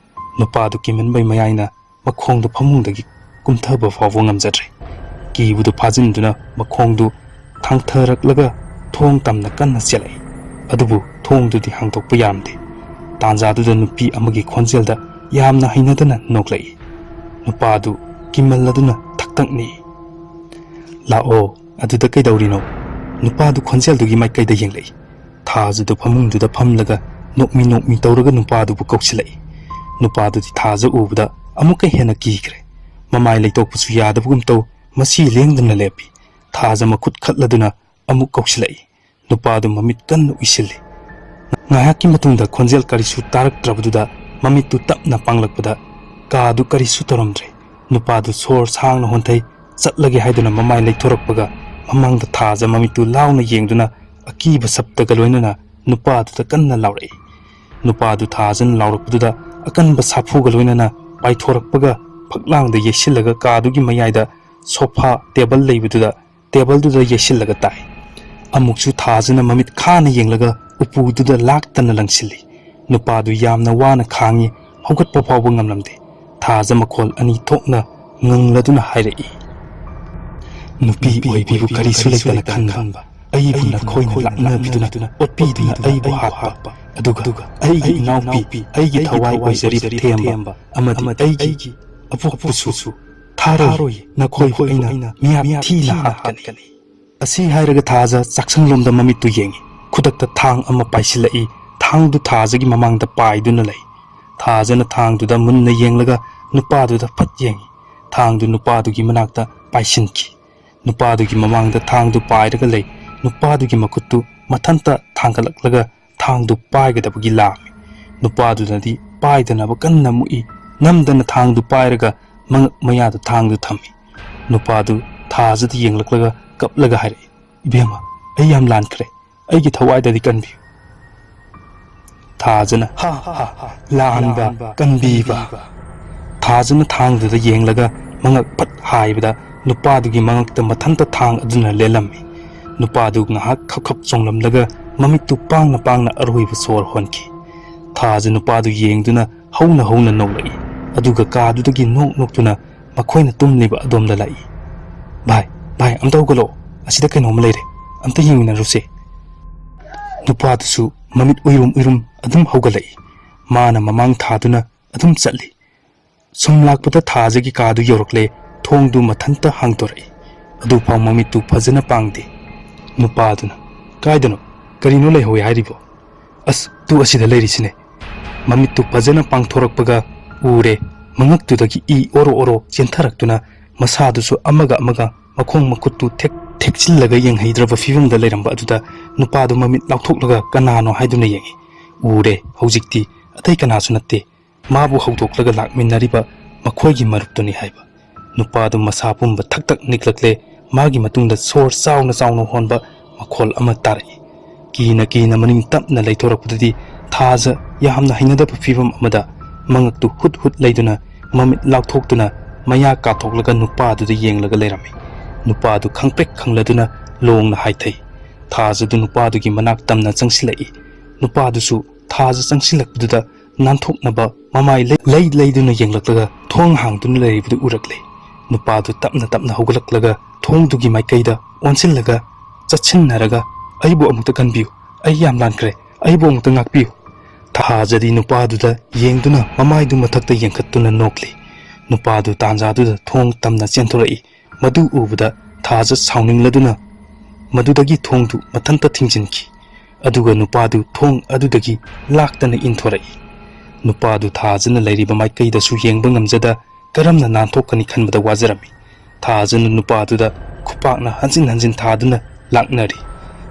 ꯅꯨꯄꯥꯗꯨ ꯀꯤꯃꯟꯕꯩ ꯃꯌꯥꯏꯅ ꯃꯈꯣꯡꯗꯨ ꯐꯃꯨꯡꯗꯒꯤ ꯀꯨꯝꯊꯕ ꯐꯥꯎꯕ ꯉꯝꯖꯗ꯭ꯔꯦ꯫ ꯀꯤꯕꯗꯨ ꯐꯥꯖꯤꯟꯗꯨꯅ ꯃꯈꯣꯡꯗꯨ ꯊꯥꯡꯊꯔꯛꯂꯒ ꯊꯣꯡ ꯇꯝꯅ ꯀꯟꯅ ꯆꯦꯜꯂꯛꯏ꯫ ꯑꯗꯨꯕꯨ ꯊꯣꯡꯗꯨꯗꯤ ꯍꯥꯡꯗꯣꯛꯄ ꯌꯥꯔꯝꯗꯦ꯫ ꯇꯥꯟꯖꯥꯗꯨꯗ ꯅꯨꯄꯤ ꯑꯃꯒꯤ ꯈꯣꯟꯖꯦꯜꯗ ꯌꯥꯝꯅ ꯍꯩꯅꯗꯅ ꯅꯣꯛꯂꯛꯏ꯫ ꯅꯨꯄꯥꯗꯨ ꯀꯤꯃꯜꯂꯗꯨꯅ ꯊꯛ ꯊꯛ ꯅꯤꯛꯏ꯫ "ꯂꯥꯛꯑꯣ, ꯑꯗꯨꯗ ꯀꯩꯗꯧꯔꯤꯅꯣ?" ꯅꯨꯄꯥꯗꯨ ꯈꯣꯟꯖꯦꯜꯗꯨꯒꯤ ꯃꯥꯏꯀꯩꯗ ꯌꯦꯡꯂꯛꯏ꯫ ꯊꯥꯖꯗꯨ ꯐꯃꯨꯡꯗꯨꯗ ꯐꯝꯂꯒ ꯅꯣꯛꯃꯤ ꯅꯣꯛꯃꯤ ꯇꯧꯔꯒ ꯅꯨꯄꯥꯗꯨꯕꯨ ꯀꯧꯁꯤꯜꯂꯛꯏ꯫ ꯅꯨꯄꯥꯗꯨꯗꯤ ꯊꯥꯖ ꯎꯕꯗ ꯑꯃꯨꯛꯀ ꯍꯦꯟꯅ ꯀꯤꯈ꯭ꯔꯦ꯫ ꯃꯃꯥꯏ ꯂꯩꯊꯣꯛꯄꯁꯨ ꯌꯥꯗꯕꯒꯨꯝ ꯇꯧ, ꯃꯁꯤ ꯂꯦꯡꯗꯅ ꯂꯦꯞꯄꯤ꯫ ꯊꯥꯖ ꯃꯈꯨꯠ ꯈꯠꯂꯗꯨꯅ ꯑꯃꯨꯛ ꯀꯧꯁꯤꯜꯂꯛꯏ꯫ ꯅꯨꯄꯥꯗꯨ ꯃꯃꯤꯠ ꯀꯟꯅ ꯎꯏꯁꯤꯜꯂꯤ꯫ ꯉꯥꯏꯍꯥꯛꯀꯤ ꯃꯇꯨꯡꯗ ꯈꯣꯟꯖꯦꯜ ꯀꯔꯤꯁꯨ ꯇꯥꯔꯛꯇ꯭ꯔꯕꯗꯨꯗ ꯃꯃꯤꯠꯇꯨ ꯇꯞꯅ ꯄꯥꯡꯂꯛꯄꯗ ꯀꯥꯗꯨ ꯀꯔꯤꯁꯨ ꯇꯧꯔꯝꯗ꯭ꯔꯦ꯫ ꯅꯨꯄꯥꯗꯨ ꯁꯣꯔ ꯁꯥꯡꯅ ꯍꯣꯟꯊꯩ꯫ ꯆꯠꯂꯒꯦ ꯍꯥꯏꯗꯨꯅ ꯃꯃꯥꯏ ꯂꯩꯊꯣꯔꯛꯄꯒ ꯃꯃꯥꯡꯗ ꯊꯥꯖ ꯃꯃꯤꯠꯇꯨ ꯂꯥꯎꯅ ꯌꯦꯡꯗꯨꯅ ꯑꯀꯤꯕ ꯁꯞꯇꯒ ꯂꯣꯏꯅꯅ ꯅꯨꯄꯥꯗꯨꯗ ꯀꯟꯅ ꯂꯥꯎꯔꯛꯏ꯫ ꯅꯨꯄꯥꯗꯨ ꯊꯥꯖꯅ ꯂꯥꯎꯔꯛꯄꯗꯨꯗ ꯑꯀꯟꯕ ꯁꯥꯐꯨꯒ ꯂꯣꯏꯅꯅ ꯄꯥꯏꯊꯣꯔꯛꯄꯒ ꯐꯛꯂꯥꯡꯗ ꯌꯩꯁꯤꯜꯂꯒ ꯀꯥꯗꯨꯒꯤ ꯃꯌꯥꯏꯗ ꯁꯣꯐꯥ ꯇꯦꯕꯜ ꯂꯩꯕꯗꯨꯗ ꯇꯦꯕꯜꯗꯨꯗ ꯌꯩꯁꯤꯜꯂꯒ ꯇꯥꯏ꯫ ꯑꯃꯨꯛꯁꯨ ꯊꯥꯖꯅ ꯃꯃꯤꯠ ꯈꯥꯅ ꯌꯦꯡꯂꯒ ꯎꯄꯨꯗꯨꯗ ꯂꯥꯛꯇꯅ ꯂꯪꯁꯤꯜꯂꯤ꯫ ꯅꯨꯄꯥꯗꯨ ꯌꯥꯝꯅ ꯋꯥꯅ ꯈꯥꯡꯉꯤ, ꯍꯧꯒꯠꯄ ꯐꯥꯎꯕ ꯉꯝꯂꯝꯗꯦ꯫ ꯊꯥꯖ ꯃꯈꯣꯜ ꯑꯅꯤ ꯊꯣꯛꯅ ꯉꯪꯂꯗꯨꯅ ꯍꯥꯏꯔꯛꯏ, "ꯅꯨꯄꯤ ꯑꯣꯏꯕꯤꯕꯨ ꯀꯔꯤꯁꯨ ꯂꯩꯇꯅ ꯈꯟꯕ, ꯑꯩꯕꯨ ꯅꯈꯣꯏꯅ ꯂꯥꯛꯅꯕꯤꯗꯨꯅ ꯑꯣꯠꯄꯤꯗꯨꯅ ꯑꯩꯕꯨ ꯍꯥꯠꯄ, ꯑꯗꯨꯒ ꯑꯩꯒꯤ ꯏꯅꯥꯎꯄꯤ, ꯑꯩꯒꯤ ꯊꯋꯥꯏ ꯑꯣꯏꯖꯔꯤꯕ ꯊꯦꯝꯕ ꯑꯃꯗꯤ ꯑꯩꯒꯤ ꯑꯄꯣꯛꯄꯁꯨ ꯊꯥꯔꯣꯏ, ꯅꯈꯣꯏꯕꯨ ꯑꯩꯅ ꯃꯤꯌꯥꯝ ꯊꯤꯅ ꯍꯥꯠꯀꯅꯤ"꯫ ꯑꯁꯤ ꯍꯥꯏꯔꯒ ꯊꯥꯖ ꯆꯥꯛꯁꯪꯂꯣꯝꯗ ꯃꯃꯤꯠꯇꯨ ꯌꯦꯡꯉꯤ꯫ ꯈꯨꯗꯛꯇ ꯊꯥꯡ ꯑꯃ ꯄꯥꯏꯁꯤꯜꯂꯛꯏ꯫ ꯊꯥꯡꯗꯨ ꯊꯥꯖꯒꯤ ꯃꯃꯥꯡꯗ ꯄꯥꯏꯗꯨꯅ ꯂꯩ꯫ ꯊꯥꯖꯅ ꯊꯥꯡꯗꯨꯗ ꯃꯨꯟꯅ ꯌꯦꯡꯂꯒ ꯅꯨꯄꯥꯗꯨꯗ ꯐꯠ ꯌꯦꯡꯉꯤ꯫ ꯊꯥꯡꯗꯨ ꯅꯨꯄꯥꯗꯨꯒꯤ ꯃꯅꯥꯛꯇ ꯄꯥꯏꯁꯤꯟꯈꯤ꯫ ꯅꯨꯄꯥꯗꯨꯒꯤ ꯃꯃꯥꯡꯗ ꯊꯥꯡꯗꯨ ꯄꯥꯏꯔꯒ ꯂꯩ꯫ ꯅꯨꯄꯥꯗꯨꯒꯤ ꯃꯈꯨꯠꯇꯨ ꯃꯊꯟꯇ ꯊꯥꯡꯒꯠꯂꯛꯂꯒ ꯊꯥꯡꯗꯨ ꯄꯥꯏꯒꯗꯕꯒꯤ ꯂꯥꯝꯃꯤ꯫ ꯅꯨꯄꯥꯗꯨꯅꯗꯤ ꯄꯥꯏꯗꯅꯕ ꯀꯟꯅ ꯃꯨꯛꯏ꯫ ꯅꯝꯗꯅ ꯊꯥꯡꯗꯨ ꯄꯥꯏꯔꯒ ꯃꯉꯛ ꯃꯌꯥꯗ ꯊꯥꯡꯗꯨ ꯊꯝꯃꯤ꯫ ꯅꯨꯄꯥꯗꯨ ꯊꯥꯖꯗ ꯌꯦꯡꯂꯛꯂꯒ ꯀꯞꯂꯒ ꯍꯥꯏꯔꯛꯏ, "ꯏꯕꯦꯝꯃ, ꯑꯩ ꯌꯥꯝ ꯂꯥꯟꯈ꯭ꯔꯦ꯫ ꯑꯩꯒꯤ ꯊꯋꯥꯏꯗꯗꯤ ꯀꯟꯕꯤꯌꯨ꯫ ꯊꯥꯖꯅ ꯍꯥ ꯍꯥ ꯍꯥ ꯂꯥꯟꯕ, ꯀꯟꯕꯤꯕ꯫ ꯊꯥꯖꯅ ꯊꯥꯡꯗꯨꯗ ꯌꯦꯡꯂꯒ ꯃꯉꯛ ꯐꯠ ꯍꯥꯏꯕꯗ ꯅꯨꯄꯥꯗꯨꯒꯤ ꯃꯉꯛꯇ ꯃꯊꯟꯇ ꯊꯥꯡ ꯑꯗꯨꯅ ꯂꯦꯜꯂꯝꯃꯤ꯫ ꯅꯨꯄꯥꯗꯨ ꯉꯥꯏꯍꯥꯛ ꯈꯞ ꯈꯞ ꯆꯣꯡꯂꯝꯂꯒ ꯃꯃꯤꯠꯇꯨ ꯄꯥꯡꯅ ꯄꯥꯡꯅ ꯑꯔꯣꯏꯕ ꯁꯣꯔ ꯍꯣꯟꯈꯤ꯫ ꯊꯥꯖ ꯅꯨꯄꯥꯗꯨ ꯌꯦꯡꯗꯨꯅ ꯍꯧꯅ ꯍꯧꯅ ꯅꯣꯛꯂꯛꯏ꯫ ꯑꯗꯨꯒ ꯀꯥꯗꯨꯗꯒꯤ ꯅꯣꯛ ꯅꯣꯛꯇꯨꯅ ꯃꯈꯣꯏꯅ ꯇꯨꯝꯂꯤꯕ ꯑꯗꯣꯝꯗ ꯂꯥꯛꯏ꯫ "ꯚꯥꯏ, ꯚꯥꯏ, ꯑꯝꯇ ꯍꯧꯒꯠꯂꯛꯑꯣ, ꯑꯁꯤꯗ ꯀꯩꯅꯣꯝꯃ ꯂꯩꯔꯦ, ꯑꯝꯇ ꯌꯦꯡꯃꯤꯟꯅꯔꯨꯁꯦ꯫" ꯅꯨꯄꯥꯗꯨꯁꯨ ꯃꯃꯤꯠ ꯎꯏꯔꯨꯝ ꯎꯏꯔꯨꯝ ꯑꯗꯨꯝ ꯍꯧꯒꯠꯂꯛꯏ꯫ ꯃꯥꯅ ꯃꯃꯥꯡ ꯊꯥꯗꯨꯅ ꯑꯗꯨꯝ ꯆꯠꯂꯤ꯫ ꯁꯨꯝ ꯂꯥꯛꯄꯗ ꯊꯥꯖꯒꯤ ꯀꯥꯗꯨ ꯌꯧꯔꯛꯂꯦ꯫ ꯊꯣꯡꯗꯨ ꯃꯊꯟꯇ ꯍꯥꯡꯗꯣꯔꯛꯏ꯫ ꯑꯗꯨꯐꯥꯎ ꯃꯃꯤꯠꯇꯨ ꯐꯖꯅ ꯄꯥꯡꯗꯦ꯫ ꯅꯨꯄꯥꯗꯨꯅ, "ꯀꯥꯏꯗꯅꯣ? ꯀꯔꯤꯅꯣ ꯂꯩꯍꯧꯋꯦ ꯍꯥꯏꯔꯤꯕꯣ?" "ꯑꯁ, ꯇꯨ ꯑꯁꯤꯗ ꯂꯩꯔꯤꯁꯤꯅꯦ꯫" ꯃꯃꯤꯠꯇꯨ ꯐꯖꯅ ꯄꯥꯡꯊꯣꯔꯛꯄꯒ ꯎꯔꯦ꯫ ꯃꯉꯛꯇꯨꯗꯒꯤ ꯏ ꯑꯣꯔꯣ ꯑꯣꯔꯣ ꯆꯦꯟꯊꯔꯛꯇꯨꯅ ꯃꯁꯥꯗꯨꯁꯨ ꯑꯃꯒ ꯑꯃꯒ ꯃꯈꯣꯡ ꯃꯈꯨꯠꯇꯨ ꯊꯦꯛ-, ꯊꯦꯛꯆꯤꯜꯂꯒ ꯌꯦꯡꯍꯩꯗ꯭ꯔꯕ ꯐꯤꯕꯝꯗ ꯂꯩꯔꯝꯕ ꯑꯗꯨꯗ ꯅꯨꯄꯥꯗꯨ ꯃꯃꯤꯠ ꯂꯥꯎꯊꯣꯛꯂꯒ ꯀꯅꯥꯅꯣ ꯍꯥꯏꯗꯨꯅ ꯌꯦꯡꯉꯤ꯫ ꯎꯔꯦ, ꯍꯧꯖꯤꯛꯇꯤ ꯑꯇꯩ ꯀꯅꯥꯁꯨ ꯅꯠꯇꯦ, ꯃꯥꯕꯨ ꯍꯧꯗꯣꯛꯂꯒ ꯂꯥꯛꯃꯤꯟꯅꯔꯤꯕ ꯃꯈꯣꯏꯒꯤ ꯃꯔꯨꯞꯇꯨꯅꯤ ꯍꯥꯏꯕ꯫ ꯅꯨꯄꯥꯗꯨ ꯃꯁꯥ ꯄꯨꯝꯕ ꯊꯛ ꯊꯛ ꯅꯤꯛꯂꯛꯂꯦ꯫ ꯃꯥꯒꯤ ꯃꯇꯨꯡꯗ ꯁꯣꯔ ꯆꯥꯎꯅ ꯆꯥꯎꯅ ꯍꯣꯟꯕ ꯃꯈꯣꯜ ꯑꯃ ꯇꯥꯔꯛꯏ꯫ ꯀꯤꯅ ꯀꯤꯅ ꯃꯅꯤꯡ ꯇꯞꯅ ꯂꯩꯊꯣꯔꯛꯄꯗꯗꯤ ꯊꯥꯖ ꯌꯥꯝꯅ ꯍꯩꯅꯗꯕ ꯐꯤꯕꯝ ꯑꯃꯗ ꯃꯉꯛꯇꯨ ꯍꯨꯠ ꯍꯨꯠ ꯂꯩꯗꯨꯅ ꯃꯃꯤꯠ ꯂꯥꯎꯊꯣꯛꯇꯨꯅ ꯃꯌꯥ ꯀꯥꯊꯣꯛꯂꯒ ꯅꯨꯄꯥꯗꯨꯗ ꯌꯦꯡꯂꯒ ꯂꯩꯔꯝꯃꯤ꯫ ꯅꯨꯄꯥꯗꯨ ꯈꯪꯄ꯭ꯔꯦꯛ ꯈꯪꯂꯗꯨꯅ ꯂꯣꯡꯅ ꯍꯥꯏꯊꯩ꯫ ꯊꯥꯖꯗꯨ ꯅꯨꯄꯥꯗꯨꯒꯤ ꯃꯅꯥꯛ ꯇꯝꯅ ꯆꯪꯁꯤꯜꯂꯛꯏ꯫ ꯅꯨꯄꯥꯗꯨꯁꯨ ꯊꯥꯖ ꯆꯪꯁꯤꯜꯂꯛꯄꯗꯨꯗ ꯅꯥꯟꯊꯣꯛꯅꯕ ꯃꯃꯥꯏ ꯂꯩ, ꯂꯩ ꯂꯩꯗꯨꯅ ꯌꯦꯡꯂꯛꯂꯒ ꯊꯣꯡ ꯍꯥꯡꯗꯨꯅ ꯂꯩꯔꯤꯕꯗꯨ ꯎꯔꯛꯂꯦ꯫ ꯅꯨꯄꯥꯗꯨ ꯇꯞꯅ ꯇꯞꯅ ꯍꯧꯒꯠꯂꯛꯂꯒ ꯊꯣꯡꯗꯨꯒꯤ ꯃꯥꯏꯀꯩꯗ ꯑꯣꯟꯁꯤꯜꯂꯒ ꯆꯠꯁꯤꯟꯅꯔꯒ, "ꯑꯩꯕꯨ ꯑꯃꯨꯛꯇ ꯀꯟꯕꯤꯌꯨ, ꯑꯩ ꯌꯥꯝ ꯂꯥꯟꯈ꯭ꯔꯦ, ꯑꯩꯕꯨ ꯑꯃꯨꯛꯇ ꯉꯥꯛꯄꯤꯌꯨ꯫" ꯊꯥꯖꯗꯤ ꯅꯨꯄꯥꯗꯨꯗ ꯌꯦꯡꯗꯨꯅ ꯃꯃꯥꯏꯗꯨ ꯃꯊꯛꯇ ꯌꯦꯡꯈꯠꯇꯨꯅ ꯅꯣꯛꯂꯤ꯫ ꯅꯨꯄꯥꯗꯨ ꯇꯥꯟꯖꯥꯗꯨꯗ ꯊꯣꯡ ꯇꯝꯅ ꯆꯦꯟꯊꯣꯔꯛꯏ꯫ ꯃꯗꯨ ꯎꯕꯗ ꯊꯥꯖ ꯁꯥꯎꯅꯤꯡꯂꯗꯨꯅ ꯃꯗꯨꯗꯒꯤ ꯊꯣꯡꯗꯨ ꯃꯊꯟꯇ ꯊꯤꯡꯖꯤꯟꯈꯤ꯫ ꯑꯗꯨꯒ ꯅꯨꯄꯥꯗꯨ ꯊꯣꯡ ꯑꯗꯨꯗꯒꯤ ꯂꯥꯛꯇꯅ ꯏꯟꯊꯣꯔꯛꯏ꯫ ꯅꯨꯄꯥꯗꯨ ꯊꯥꯖꯅ ꯂꯩꯔꯤꯕ ꯃꯥꯏꯀꯩꯗꯁꯨ ꯌꯦꯡꯕ ꯉꯝꯖꯗ ꯀꯔꯝꯅ ꯅꯥꯟꯊꯣꯛꯀꯅꯤ ꯈꯟꯕꯗ ꯋꯥꯖꯔꯝꯃꯤ꯫ ꯊꯥꯖꯅ ꯅꯨꯄꯥꯗꯨꯗ ꯈꯨꯄꯥꯛꯅ ꯍꯟꯖꯤꯟ ꯍꯟꯖꯤꯟ ꯊꯥꯗꯨꯅ ꯂꯥꯛꯅꯔꯤ꯫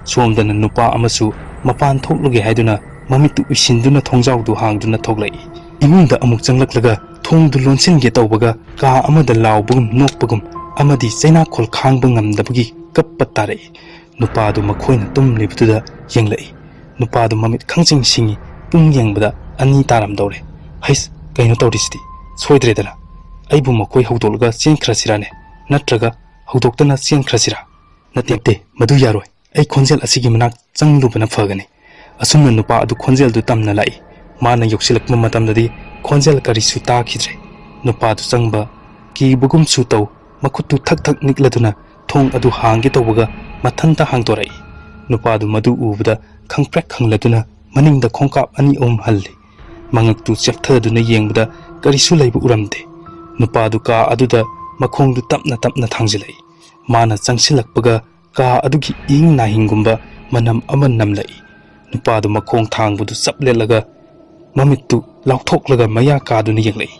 ꯁꯣꯝꯗꯅ ꯅꯨꯄꯥ ꯑꯃꯁꯨ ꯃꯄꯥꯟ ꯊꯣꯛꯂꯨꯒꯦ ꯍꯥꯏꯗꯨꯅ ꯃꯃꯤꯠꯇꯨ ꯎꯏꯁꯤꯟꯗꯨꯅ ꯊꯣꯡꯖꯥꯎꯗꯨ ꯍꯥꯡꯗꯨꯅ ꯊꯣꯛꯂꯛꯏ꯫ ꯏꯃꯨꯡꯗ ꯑꯃꯨꯛ ꯆꯪꯂꯛꯂꯒ ꯊꯣꯡꯗꯨ ꯂꯣꯟꯁꯤꯟꯒꯦ ꯇꯧꯕꯒ ꯀꯥ ꯑꯃꯗ ꯂꯥꯎꯕꯒꯨꯝ ꯅꯣꯛꯄꯒꯨꯝ ꯑꯃꯗꯤ ꯆꯩꯅꯥꯈꯣꯜ ꯈꯥꯡꯕ ꯉꯝꯗꯕꯒꯤ ꯀꯞꯄ ꯇꯥꯔꯛꯏ꯫ ꯅꯨꯄꯥꯗꯨ ꯃꯈꯣꯏꯅ ꯇꯨꯝꯂꯤꯕꯗꯨꯗ ꯌꯦꯡꯂꯛꯏ꯫ ꯅꯨꯄꯥꯗꯨ ꯃꯃꯤꯠ ꯈꯪꯁꯤꯡ ꯁꯤꯡꯏ꯫ ꯄꯨꯡ ꯌꯦꯡꯕꯗ ꯑꯅꯤ ꯇꯥꯔꯝꯗꯧꯔꯦ꯫ "ꯍꯩꯁ, ꯀꯩꯅꯣ ꯇꯧꯔꯤꯁꯤꯗꯤ? ꯁꯣꯏꯗ꯭ꯔꯦꯗꯅ꯫ ꯑꯩꯕꯨ ꯃꯈꯣꯏ ꯍꯧꯗꯣꯛꯂꯒ ꯆꯦꯟꯈ꯭ꯔꯁꯤꯔꯥꯅꯦ? ꯅꯠꯇ꯭ꯔꯒ ꯍꯧꯗꯣꯛꯇꯅ ꯆꯦꯟꯈ꯭ꯔꯁꯤꯔꯥ?" "ꯅꯠꯇꯦ, ꯅꯠꯇꯦ, ꯃꯗꯨ ꯌꯥꯔꯣꯏ꯫ ꯑꯩ ꯈꯣꯟꯖꯦꯜ ꯑꯁꯤꯒꯤ ꯃꯅꯥꯛ ꯆꯪꯂꯨꯕꯅ ꯐꯒꯅꯤ"꯫ ꯑꯁꯨꯝꯅ ꯅꯨꯄꯥ ꯑꯗꯨ ꯈꯣꯟꯖꯦꯜꯗꯨ ꯇꯝꯅ ꯂꯥꯛꯏ꯫ ꯃꯥꯅ ꯌꯧꯁꯤꯜꯂꯛꯄ ꯃꯇꯝꯗꯗꯤ ꯈꯣꯟꯖꯦꯜ ꯀꯔꯤꯁꯨ ꯇꯥꯈꯤꯗ꯭ꯔꯦ꯫ ꯅꯨꯄꯥꯗꯨ ꯆꯪꯕ ꯀꯤꯕꯒꯨꯝꯁꯨ ꯇꯧ, ꯃꯈꯨꯠꯇꯨ ꯊꯛ ꯊꯛ ꯅꯤꯛꯂꯗꯨꯅ ꯊꯣꯡ ꯑꯗꯨ ꯍꯥꯡꯒꯦ ꯇꯧꯕꯒ ꯃꯊꯟꯇ ꯍꯥꯡꯗꯣꯔꯛꯏ꯫ ꯅꯨꯄꯥꯗꯨ ꯃꯗꯨ ꯎꯕꯗ ꯈꯪꯄ꯭ꯔꯦꯛ ꯈꯪꯂꯗꯨꯅ ꯃꯅꯤꯡꯗ ꯈꯣꯡꯀꯥꯞ ꯑꯅꯤ ꯑꯍꯨꯝ ꯍꯜꯂꯤ꯫ ꯃꯉꯛꯇꯨ ꯆꯦꯞꯊꯗꯨꯅ ꯌꯦꯡꯕꯗ ꯀꯔꯤꯁꯨ ꯂꯩꯕ ꯎꯔꯝꯗꯦ꯫ ꯅꯨꯄꯥꯗꯨ ꯀꯥ ꯑꯗꯨꯗ ꯃꯈꯣꯡꯗꯨ ꯇꯞꯅ ꯇꯞꯅ ꯊꯥꯡꯖꯤꯜꯂꯛꯏ꯫ ꯃꯥꯅ ꯆꯪꯁꯤꯜꯂꯛꯄꯒ ꯀꯥ ꯑꯗꯨꯒꯤ ꯏꯍꯤꯡ ꯅꯥꯍꯤꯡꯒꯨꯝꯕ ꯃꯅꯝ ꯑꯃ ꯅꯝꯂꯛꯏ꯫ ꯅꯨꯄꯥꯗꯨ ꯃꯈꯣꯡ ꯊꯥꯡꯕꯗꯨ ꯆꯞ ꯂꯦꯠꯂꯒ ꯃꯃꯤꯠꯇꯨ ꯂꯥꯎꯊꯣꯛꯂꯒ ꯃꯌꯥ ꯀꯥꯗꯨꯅ ꯌꯦꯡꯂꯛꯏ꯫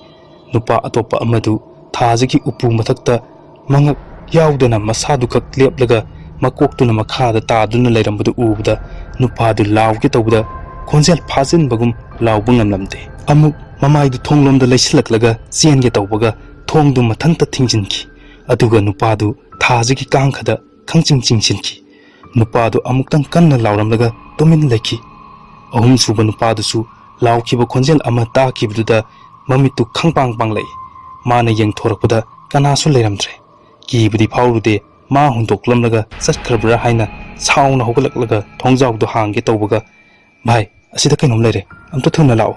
ꯅꯨꯄꯥ ꯑꯇꯣꯞꯄ ꯑꯃꯗꯨ ꯊꯥꯖꯒꯤ ꯎꯄꯨ ꯃꯊꯛꯇ ꯃꯉꯛ ꯌꯥꯎꯗꯅ ꯃꯁꯥꯗꯨꯈꯛ ꯂꯦꯞꯂꯒ ꯃꯀꯣꯛꯇꯨꯅ ꯃꯈꯥꯗ ꯇꯥꯗꯨꯅ ꯂꯩꯔꯝꯕꯗꯨ ꯎꯕꯗ ꯅꯨꯄꯥꯗꯨ ꯂꯥꯎꯒꯦ ꯇꯧꯕꯗ ꯈꯣꯟꯖꯦꯜ ꯐꯥꯖꯤꯟꯕꯒꯨꯝ ꯂꯥꯎꯕ ꯉꯝꯂꯝꯗꯦ꯫ ꯑꯃꯨꯛ ꯃꯃꯥꯏꯗꯨ ꯊꯣꯡꯂꯣꯝꯗ ꯂꯩꯁꯤꯜꯂꯛꯂꯒ ꯆꯦꯟꯒꯦ ꯇꯧꯕꯒ ꯊꯣꯡꯗꯨ ꯃꯊꯟꯇ ꯊꯤꯡꯖꯤꯟꯈꯤ꯫ ꯑꯗꯨꯒ ꯅꯨꯄꯥꯗꯨ ꯊꯥꯖꯒꯤ ꯀꯥꯡꯈꯗ ꯈꯪꯆꯤꯡ ꯆꯤꯡꯁꯤꯟꯈꯤ꯫ ꯅꯨꯄꯥꯗꯨ ꯑꯃꯨꯛꯇꯪ ꯀꯟꯅ ꯂꯥꯎꯔꯝꯂꯒ ꯇꯨꯃꯤꯟ ꯂꯩꯈꯤ꯫ ꯑꯍꯨꯝꯁꯨꯕ ꯅꯨꯄꯥꯗꯨꯁꯨ ꯂꯥꯎꯈꯤꯕ ꯈꯣꯟꯖꯦꯜ ꯑꯃ ꯇꯥꯈꯤꯕꯗꯨꯗ ꯃꯃꯤꯠꯇꯨ ꯈꯪꯄꯥꯡ ꯄꯥꯡꯂꯛꯏ꯫ ꯃꯥꯅ ꯌꯦꯡꯊꯣꯔꯛꯄꯗ ꯀꯅꯥꯁꯨ ꯂꯩꯔꯝꯗ꯭ꯔꯦ꯫ ꯀꯤꯕꯗꯤ ꯐꯥꯎꯔꯨꯗꯦ, ꯃꯥ ꯍꯨꯟꯗꯣꯛꯂꯝꯂꯒ ꯆꯠꯈ꯭ꯔꯕ꯭ꯔꯥ ꯍꯥꯏꯅ ꯁꯥꯎꯅ ꯍꯧꯒꯠꯂꯛꯂꯒ ꯊꯣꯡꯖꯥꯎꯗꯨ ꯍꯥꯡꯒꯦ ꯇꯧꯕꯒ, "ꯚꯥꯏ, ꯑꯁꯤꯗ ꯀꯩꯅꯣꯝ ꯂꯩꯔꯦ, ꯑꯝꯇ ꯊꯨꯅ ꯂꯥꯛꯑꯣ"꯫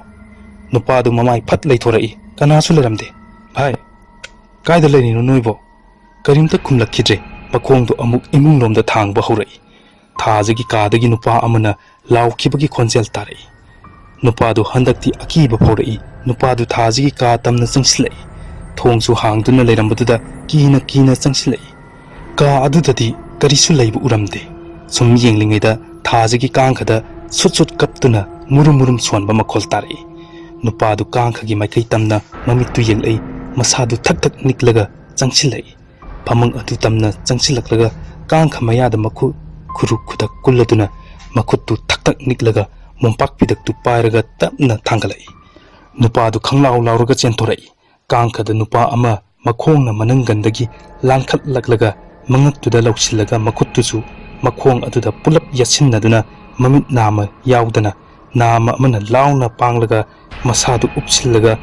ꯅꯨꯄꯥꯗꯨ ꯃꯃꯥꯏ ꯐꯠ ꯂꯩꯊꯣꯔꯛꯏ꯫ "ꯀꯅꯥꯁꯨ ꯂꯩꯔꯝꯗꯦ"꯫ "ꯚꯥꯏ, ꯀꯥꯏꯗ ꯂꯩꯔꯤꯅꯣ ꯅꯣꯏꯕꯣ?" ꯀꯔꯤꯝꯇ ꯈꯨꯝꯂꯛꯈꯤꯗ꯭ꯔꯦ꯫ ꯃꯈꯣꯡꯗꯨ ꯑꯃꯨꯛ ꯏꯃꯨꯡꯂꯣꯝꯗ ꯊꯥꯡꯕ ꯍꯧꯔꯛꯏ꯫ ꯊꯥꯖꯒꯤ ꯀꯥꯗꯒꯤ ꯅꯨꯄꯥ ꯑꯃꯅ ꯂꯥꯎꯈꯤꯕꯒꯤ ꯈꯣꯟꯖꯦꯜ ꯇꯥꯔꯛꯏ꯫ ꯅꯨꯄꯥꯗꯨ ꯍꯟꯗꯛꯇꯤ ꯑꯀꯤꯕ ꯐꯥꯎꯔꯛꯏ꯫ ꯅꯨꯄꯥꯗꯨ ꯊꯥꯖꯒꯤ ꯀꯥ ꯇꯝꯅ ꯆꯪꯁꯤꯜꯂꯛꯏ꯫ ꯊꯣꯡꯁꯨ ꯍꯥꯡꯗꯨꯅ ꯂꯩꯔꯝꯕꯗꯨꯗ ꯀꯤꯅ ꯀꯤꯅ ꯆꯪꯁꯤꯜꯂꯛꯏ꯫ ꯀꯥ ꯑꯗꯨꯗꯗꯤ ꯀꯔꯤꯁꯨ ꯂꯩꯕ ꯎꯔꯝꯗꯦ꯫ ꯁꯨꯝ ꯌꯦꯡꯂꯤꯉꯩꯗ ꯊꯥꯖꯒꯤ ꯀꯥꯡꯈꯗ ꯁꯨꯠ ꯁꯨꯠ ꯀꯞꯇꯨꯅ ꯃꯨꯔꯨꯝ ꯃꯨꯔꯨꯝ ꯁꯣꯟꯕ ꯃꯈꯣꯜ ꯇꯥꯔꯛꯏ꯫ ꯅꯨꯄꯥꯗꯨ ꯀꯥꯡꯈꯒꯤ ꯃꯥꯏꯀꯩ ꯇꯝꯅ ꯃꯃꯤꯠꯇꯨ ꯌꯦꯡꯂꯛꯏ꯫ ꯃꯁꯥꯗꯨ ꯊꯛ ꯊꯛ ꯅꯤꯛꯂꯒ ꯆꯪꯁꯤꯜꯂꯛꯏ꯫ ꯐꯃꯨꯡ ꯑꯗꯨ ꯇꯝꯅ ꯆꯪꯁꯤꯜꯂꯛꯂꯒ ꯀꯥꯡꯈ ꯃꯌꯥꯗ ꯃꯈꯨ ꯈꯨꯔꯨ ꯈꯨꯗꯛ ꯀꯨꯜꯂꯗꯨꯅ ꯃꯈꯨꯠꯇꯨ ꯊꯛ ꯊꯛ ꯅꯤꯛꯂꯒ ꯃꯣꯝꯄꯥꯛ ꯐꯤꯗꯛꯇꯨ ꯄꯥꯏꯔꯒ ꯇꯞꯅ ꯊꯥꯡꯒꯠꯂꯛꯏ꯫ ꯅꯨꯄꯥꯗꯨ ꯈꯪꯂꯥꯎ ꯂꯥꯎꯔꯒ ꯆꯦꯟꯊꯣꯔꯛꯏ꯫ ꯀꯥꯡꯈꯗ ꯅꯨꯄꯥ ꯑꯃ ꯃꯈꯣꯡꯅ ꯃꯅꯪꯒꯟꯗꯒꯤ ꯂꯥꯟꯈꯠꯂꯛꯂꯒ ꯃꯉꯛꯇꯨꯗ ꯂꯧꯁꯤꯜꯂꯒ ꯃꯈꯨꯠꯇꯨꯁꯨ ꯃꯈꯣꯡ ꯑꯗꯨꯗ ꯄꯨꯂꯞ ꯌꯦꯠꯁꯤꯟꯅꯗꯨꯅ, ꯃꯃꯤꯠ ꯅꯥꯝꯃ ꯌꯥꯎꯗꯅ, ꯅꯥꯝꯃ ꯑꯃꯅ ꯂꯥꯎꯅ ꯄꯥꯡꯂꯒ, ꯃꯁꯥꯗꯨ ꯎꯞꯁꯤꯜꯂꯒ,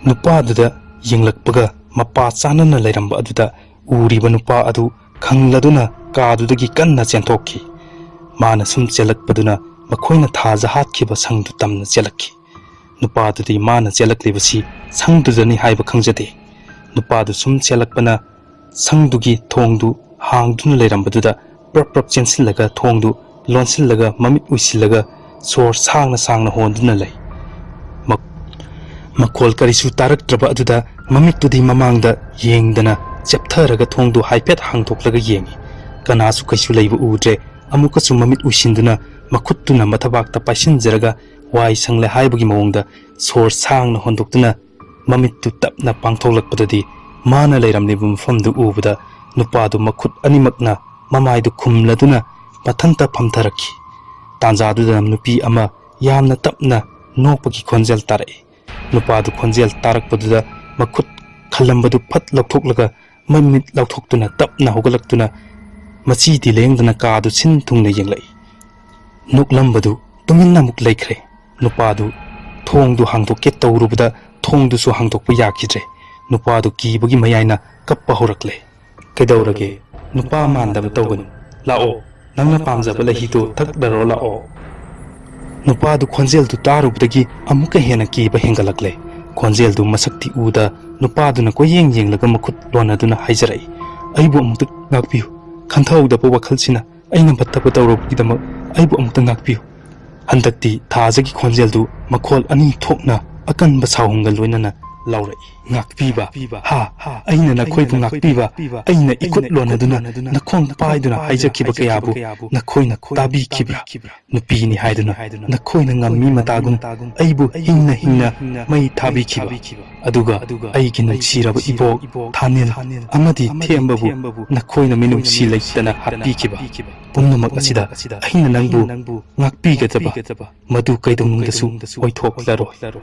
ꯅꯨꯄꯥꯗꯨꯗ ꯌꯦꯡꯂꯛꯄꯒ, ꯃꯄꯥ ꯆꯥꯟꯅꯅ ꯂꯩꯔꯝꯕ ꯑꯗꯨꯗ ꯎꯔꯤꯕ ꯅꯨꯄꯥ ꯑꯗꯨ ꯈꯪꯂꯗꯨꯅ ꯀꯥꯗꯨꯗꯒꯤ ꯀꯟꯅ ꯆꯦꯟꯊꯣꯛꯈꯤ꯫ ꯃꯥꯅ ꯁꯨꯝ ꯆꯦꯜꯂꯛꯄꯗꯨꯅ ꯃꯈꯣꯏꯅ ꯊꯥꯖ ꯍꯥꯠꯈꯤꯕ ꯁꯪꯗꯨ ꯇꯝꯅ ꯆꯦꯜꯂꯛꯈꯤ꯫ ꯅꯨꯄꯥꯗꯨꯗꯤ ꯃꯥꯅ ꯆꯦꯜꯂꯛꯂꯤꯕꯁꯤ ꯁꯪꯗꯨꯗꯅꯤ ꯍꯥꯏꯕ ꯈꯪꯖꯗꯦ꯫ ꯅꯨꯄꯥꯗꯨ ꯁꯨꯝ ꯆꯦꯜꯂꯛꯄꯅ ꯁꯪꯗꯨꯒꯤ ꯊꯣꯡꯗꯨ ꯍꯥꯡꯗꯨꯅ ꯂꯩꯔꯝꯕꯗꯨꯗ ꯄ꯭ꯔꯞ ꯄ꯭ꯔꯞ ꯆꯦꯟꯁꯤꯜꯂꯒ ꯊꯣꯡꯗꯨ ꯂꯣꯟꯁꯤꯜꯂꯒ ꯃꯃꯤꯠ ꯎꯏꯁꯤꯜꯂꯒ ꯁꯣꯔ ꯁꯥꯡꯅ ꯁꯥꯡꯅ ꯍꯣꯟꯗꯨꯅ ꯂꯩ꯫ ꯃꯛ-, ꯃꯈꯣꯜ ꯀꯔꯤꯁꯨ ꯇꯥꯔꯛꯇ꯭ꯔꯕ ꯑꯗꯨꯗ ꯃꯃꯤꯠꯇꯨꯗꯤ ꯃꯃꯥꯡꯗ ꯌꯦꯡꯗꯅ ꯆꯦꯞꯊꯔꯒ ꯊꯣꯡꯗꯨ ꯍꯥꯏꯐꯦꯠ ꯍꯥꯡꯗꯣꯛꯂꯒ ꯌꯦꯡꯏ꯫ ꯀꯅꯥꯁꯨ ꯀꯩꯁꯨ ꯂꯩꯕ ꯎꯗ꯭ꯔꯦ꯫ ꯑꯃꯨꯛꯀꯁꯨ ꯃꯃꯤꯠ ꯎꯏꯁꯤꯟꯗꯨꯅ ꯃꯈꯨꯠꯇꯨꯅ ꯃꯊꯕꯥꯛꯇ ꯄꯥꯏꯁꯤꯟꯖꯔꯒ ꯋꯥꯏ ꯁꯪꯂꯦ ꯍꯥꯏꯕꯒꯤ ꯃꯑꯣꯡꯗ ꯁꯣꯔ ꯁꯥꯡꯅ ꯍꯣꯟꯗꯣꯛꯇꯨꯅ ꯃꯃꯤꯠꯇꯨ ꯇꯞꯅ ꯄꯥꯡꯊꯣꯛꯂꯛꯄꯗꯗꯤ ꯃꯥꯅ ꯂꯩꯔꯝꯂꯤꯕ ꯃꯐꯝꯗꯨ ꯎꯕꯗ ꯅꯨꯄꯥꯗꯨ ꯃꯈꯨꯠ ꯑꯅꯤꯃꯛꯅ ꯃꯃꯥꯏꯗꯨ ꯈꯨꯝꯂꯗꯨꯅ ꯃꯊꯟꯇ ꯐꯝꯊꯔꯛꯈꯤ꯫ ꯇꯥꯟꯖꯥꯗꯨꯗ ꯅꯨꯄꯤ ꯑꯃ ꯌꯥꯝꯅ ꯇꯞꯅ ꯅꯣꯛꯄꯒꯤ ꯈꯣꯟꯖꯦꯜ ꯇꯥꯔꯛꯏ꯫ ꯅꯨꯄꯥꯗꯨ ꯈꯣꯟꯖꯦꯜ ꯇꯥꯔꯛꯄꯗꯨꯗ ꯃꯈꯨꯠ ꯈꯜꯂꯝꯕꯗꯨ ꯐꯠ ꯂꯧꯊꯣꯛꯂꯒ ꯃꯃꯤꯠ ꯂꯥꯎꯊꯣꯛꯇꯨꯅ ꯇꯞꯅ ꯍꯧꯒꯠꯂꯛꯇꯨꯅ ꯃꯆꯤꯗꯤ ꯂꯦꯡꯗꯅ ꯀꯥꯗꯨ ꯁꯤꯟ ꯊꯨꯡꯅ ꯌꯦꯡꯂꯛꯏ꯫ ꯅꯣꯛꯂꯝꯕꯗꯨ ꯇꯨꯃꯤꯟꯅ ꯑꯃꯨꯛ ꯂꯩꯈ꯭ꯔꯦ꯫ ꯅꯨꯄꯥꯗꯨ ꯊꯣꯡꯗꯨ ꯍꯥꯡꯗꯣꯛꯀꯦ ꯇꯧꯔꯨꯕꯗ ꯊꯣꯡꯗꯨꯁꯨ ꯍꯥꯡꯗꯣꯛꯄ ꯌꯥꯈꯤꯗ꯭ꯔꯦ꯫ ꯅꯨꯄꯥꯗꯨ ꯀꯤꯕꯒꯤ ꯃꯌꯥꯏꯅ ꯀꯞꯄ ꯍꯧꯔꯛꯂꯦ꯫ "ꯀꯩꯗꯧꯔꯒꯦ? ꯅꯨꯄꯥ ꯃꯥꯟꯗꯕ ꯇꯧꯒꯅꯨ꯫ ꯂꯥꯛꯑꯣ, ꯅꯪꯅ ꯄꯥꯝꯖꯕ ꯂꯩꯍꯤꯗꯨ ꯊꯛꯂꯔꯣ, ꯂꯥꯛꯑꯣ꯫" ꯅꯨꯄꯥꯗꯨ ꯈꯣꯟꯖꯦꯜꯗꯨ ꯇꯥꯔꯨꯕꯗꯒꯤ ꯑꯃꯨꯛꯀ ꯍꯦꯟꯅ ꯀꯤꯕ ꯍꯦꯟꯒꯠꯂꯛꯂꯦ꯫ ꯈꯣꯟꯖꯦꯜꯗꯨ ꯃꯁꯛꯇꯤ ꯎꯗ ꯅꯨꯄꯥꯗꯨꯅ ꯀꯣꯏꯌꯦꯡ ꯌꯦꯡꯂꯒ ꯃꯈꯨꯠ ꯂꯣꯟꯅꯗꯨꯅ ꯍꯥꯏꯖꯔꯛꯏ, "ꯑꯩꯕꯨ ꯑꯃꯨꯛꯇ ꯉꯥꯛꯄꯤꯌꯨ꯫ ꯈꯟꯊꯍꯧꯗꯕ ꯋꯥꯈꯜꯁꯤꯅ ꯑꯩꯅ ꯐꯠꯇꯕ ꯇꯧꯔꯨꯕꯒꯤꯗꯃꯛ ꯑꯩꯕꯨ ꯑꯃꯨꯛꯇ ꯉꯥꯛꯄꯤꯌꯨ꯫" ꯍꯟꯗꯛꯇꯤ ꯊꯥꯖꯒꯤ ꯈꯣꯟꯖꯦꯜꯗꯨ ꯃꯈꯣꯜ ꯑꯅꯤ ꯊꯣꯛꯅ ꯑꯀꯟꯕ ꯁꯥꯎꯍꯨꯝꯒ ꯂꯣꯏꯅꯅ ꯂꯥꯎꯔꯛꯏ, "ꯉꯥꯛꯄꯤꯕ? ꯍꯥ? ꯑꯩꯅ ꯅꯈꯣꯏꯕꯨ ꯉꯥꯛꯄꯤꯕ? ꯑꯩꯅ ꯏꯈꯨꯠ ꯂꯣꯟꯅꯗꯨꯅ ꯅꯈꯣꯡ ꯄꯥꯏꯗꯨꯅ ꯍꯥꯏꯖꯈꯤꯕ ꯀꯌꯥꯕꯨ ꯅꯈꯣꯏꯅ ꯇꯥꯕꯤꯈꯤꯕ꯭ꯔꯥ? ꯅꯨꯄꯤꯅꯤ ꯍꯥꯏꯗꯨꯅ ꯅꯈꯣꯏꯅ ꯉꯝꯃꯤ ꯃꯇꯥꯒꯨꯝ ꯑꯩꯕꯨ ꯍꯤꯡꯅ ꯍꯤꯡꯅ ꯃꯩ ꯊꯥꯕꯤꯈꯤꯕ, ꯑꯗꯨꯒ ꯑꯩꯒꯤ ꯅꯨꯡꯁꯤꯔꯕ ꯏꯕꯣꯛ ꯊꯥꯅꯤꯜ ꯑꯃꯗꯤ ꯊꯦꯝꯕꯕꯨ ꯅꯈꯣꯏꯅ ꯃꯤꯅꯨꯡꯁꯤ ꯂꯩꯇꯅ ꯍꯥꯠꯄꯤꯈꯤꯕ, ꯄꯨꯝꯅꯃꯛ ꯑꯁꯤꯗ ꯑꯩꯅ ꯅꯪꯕꯨ ꯉꯥꯛꯄꯤꯒꯗꯕ, ꯃꯗꯨ ꯀꯩꯗꯧꯅꯨꯡꯗꯁꯨ ꯑꯣꯏꯊꯣꯛꯂꯔꯣꯏ꯫"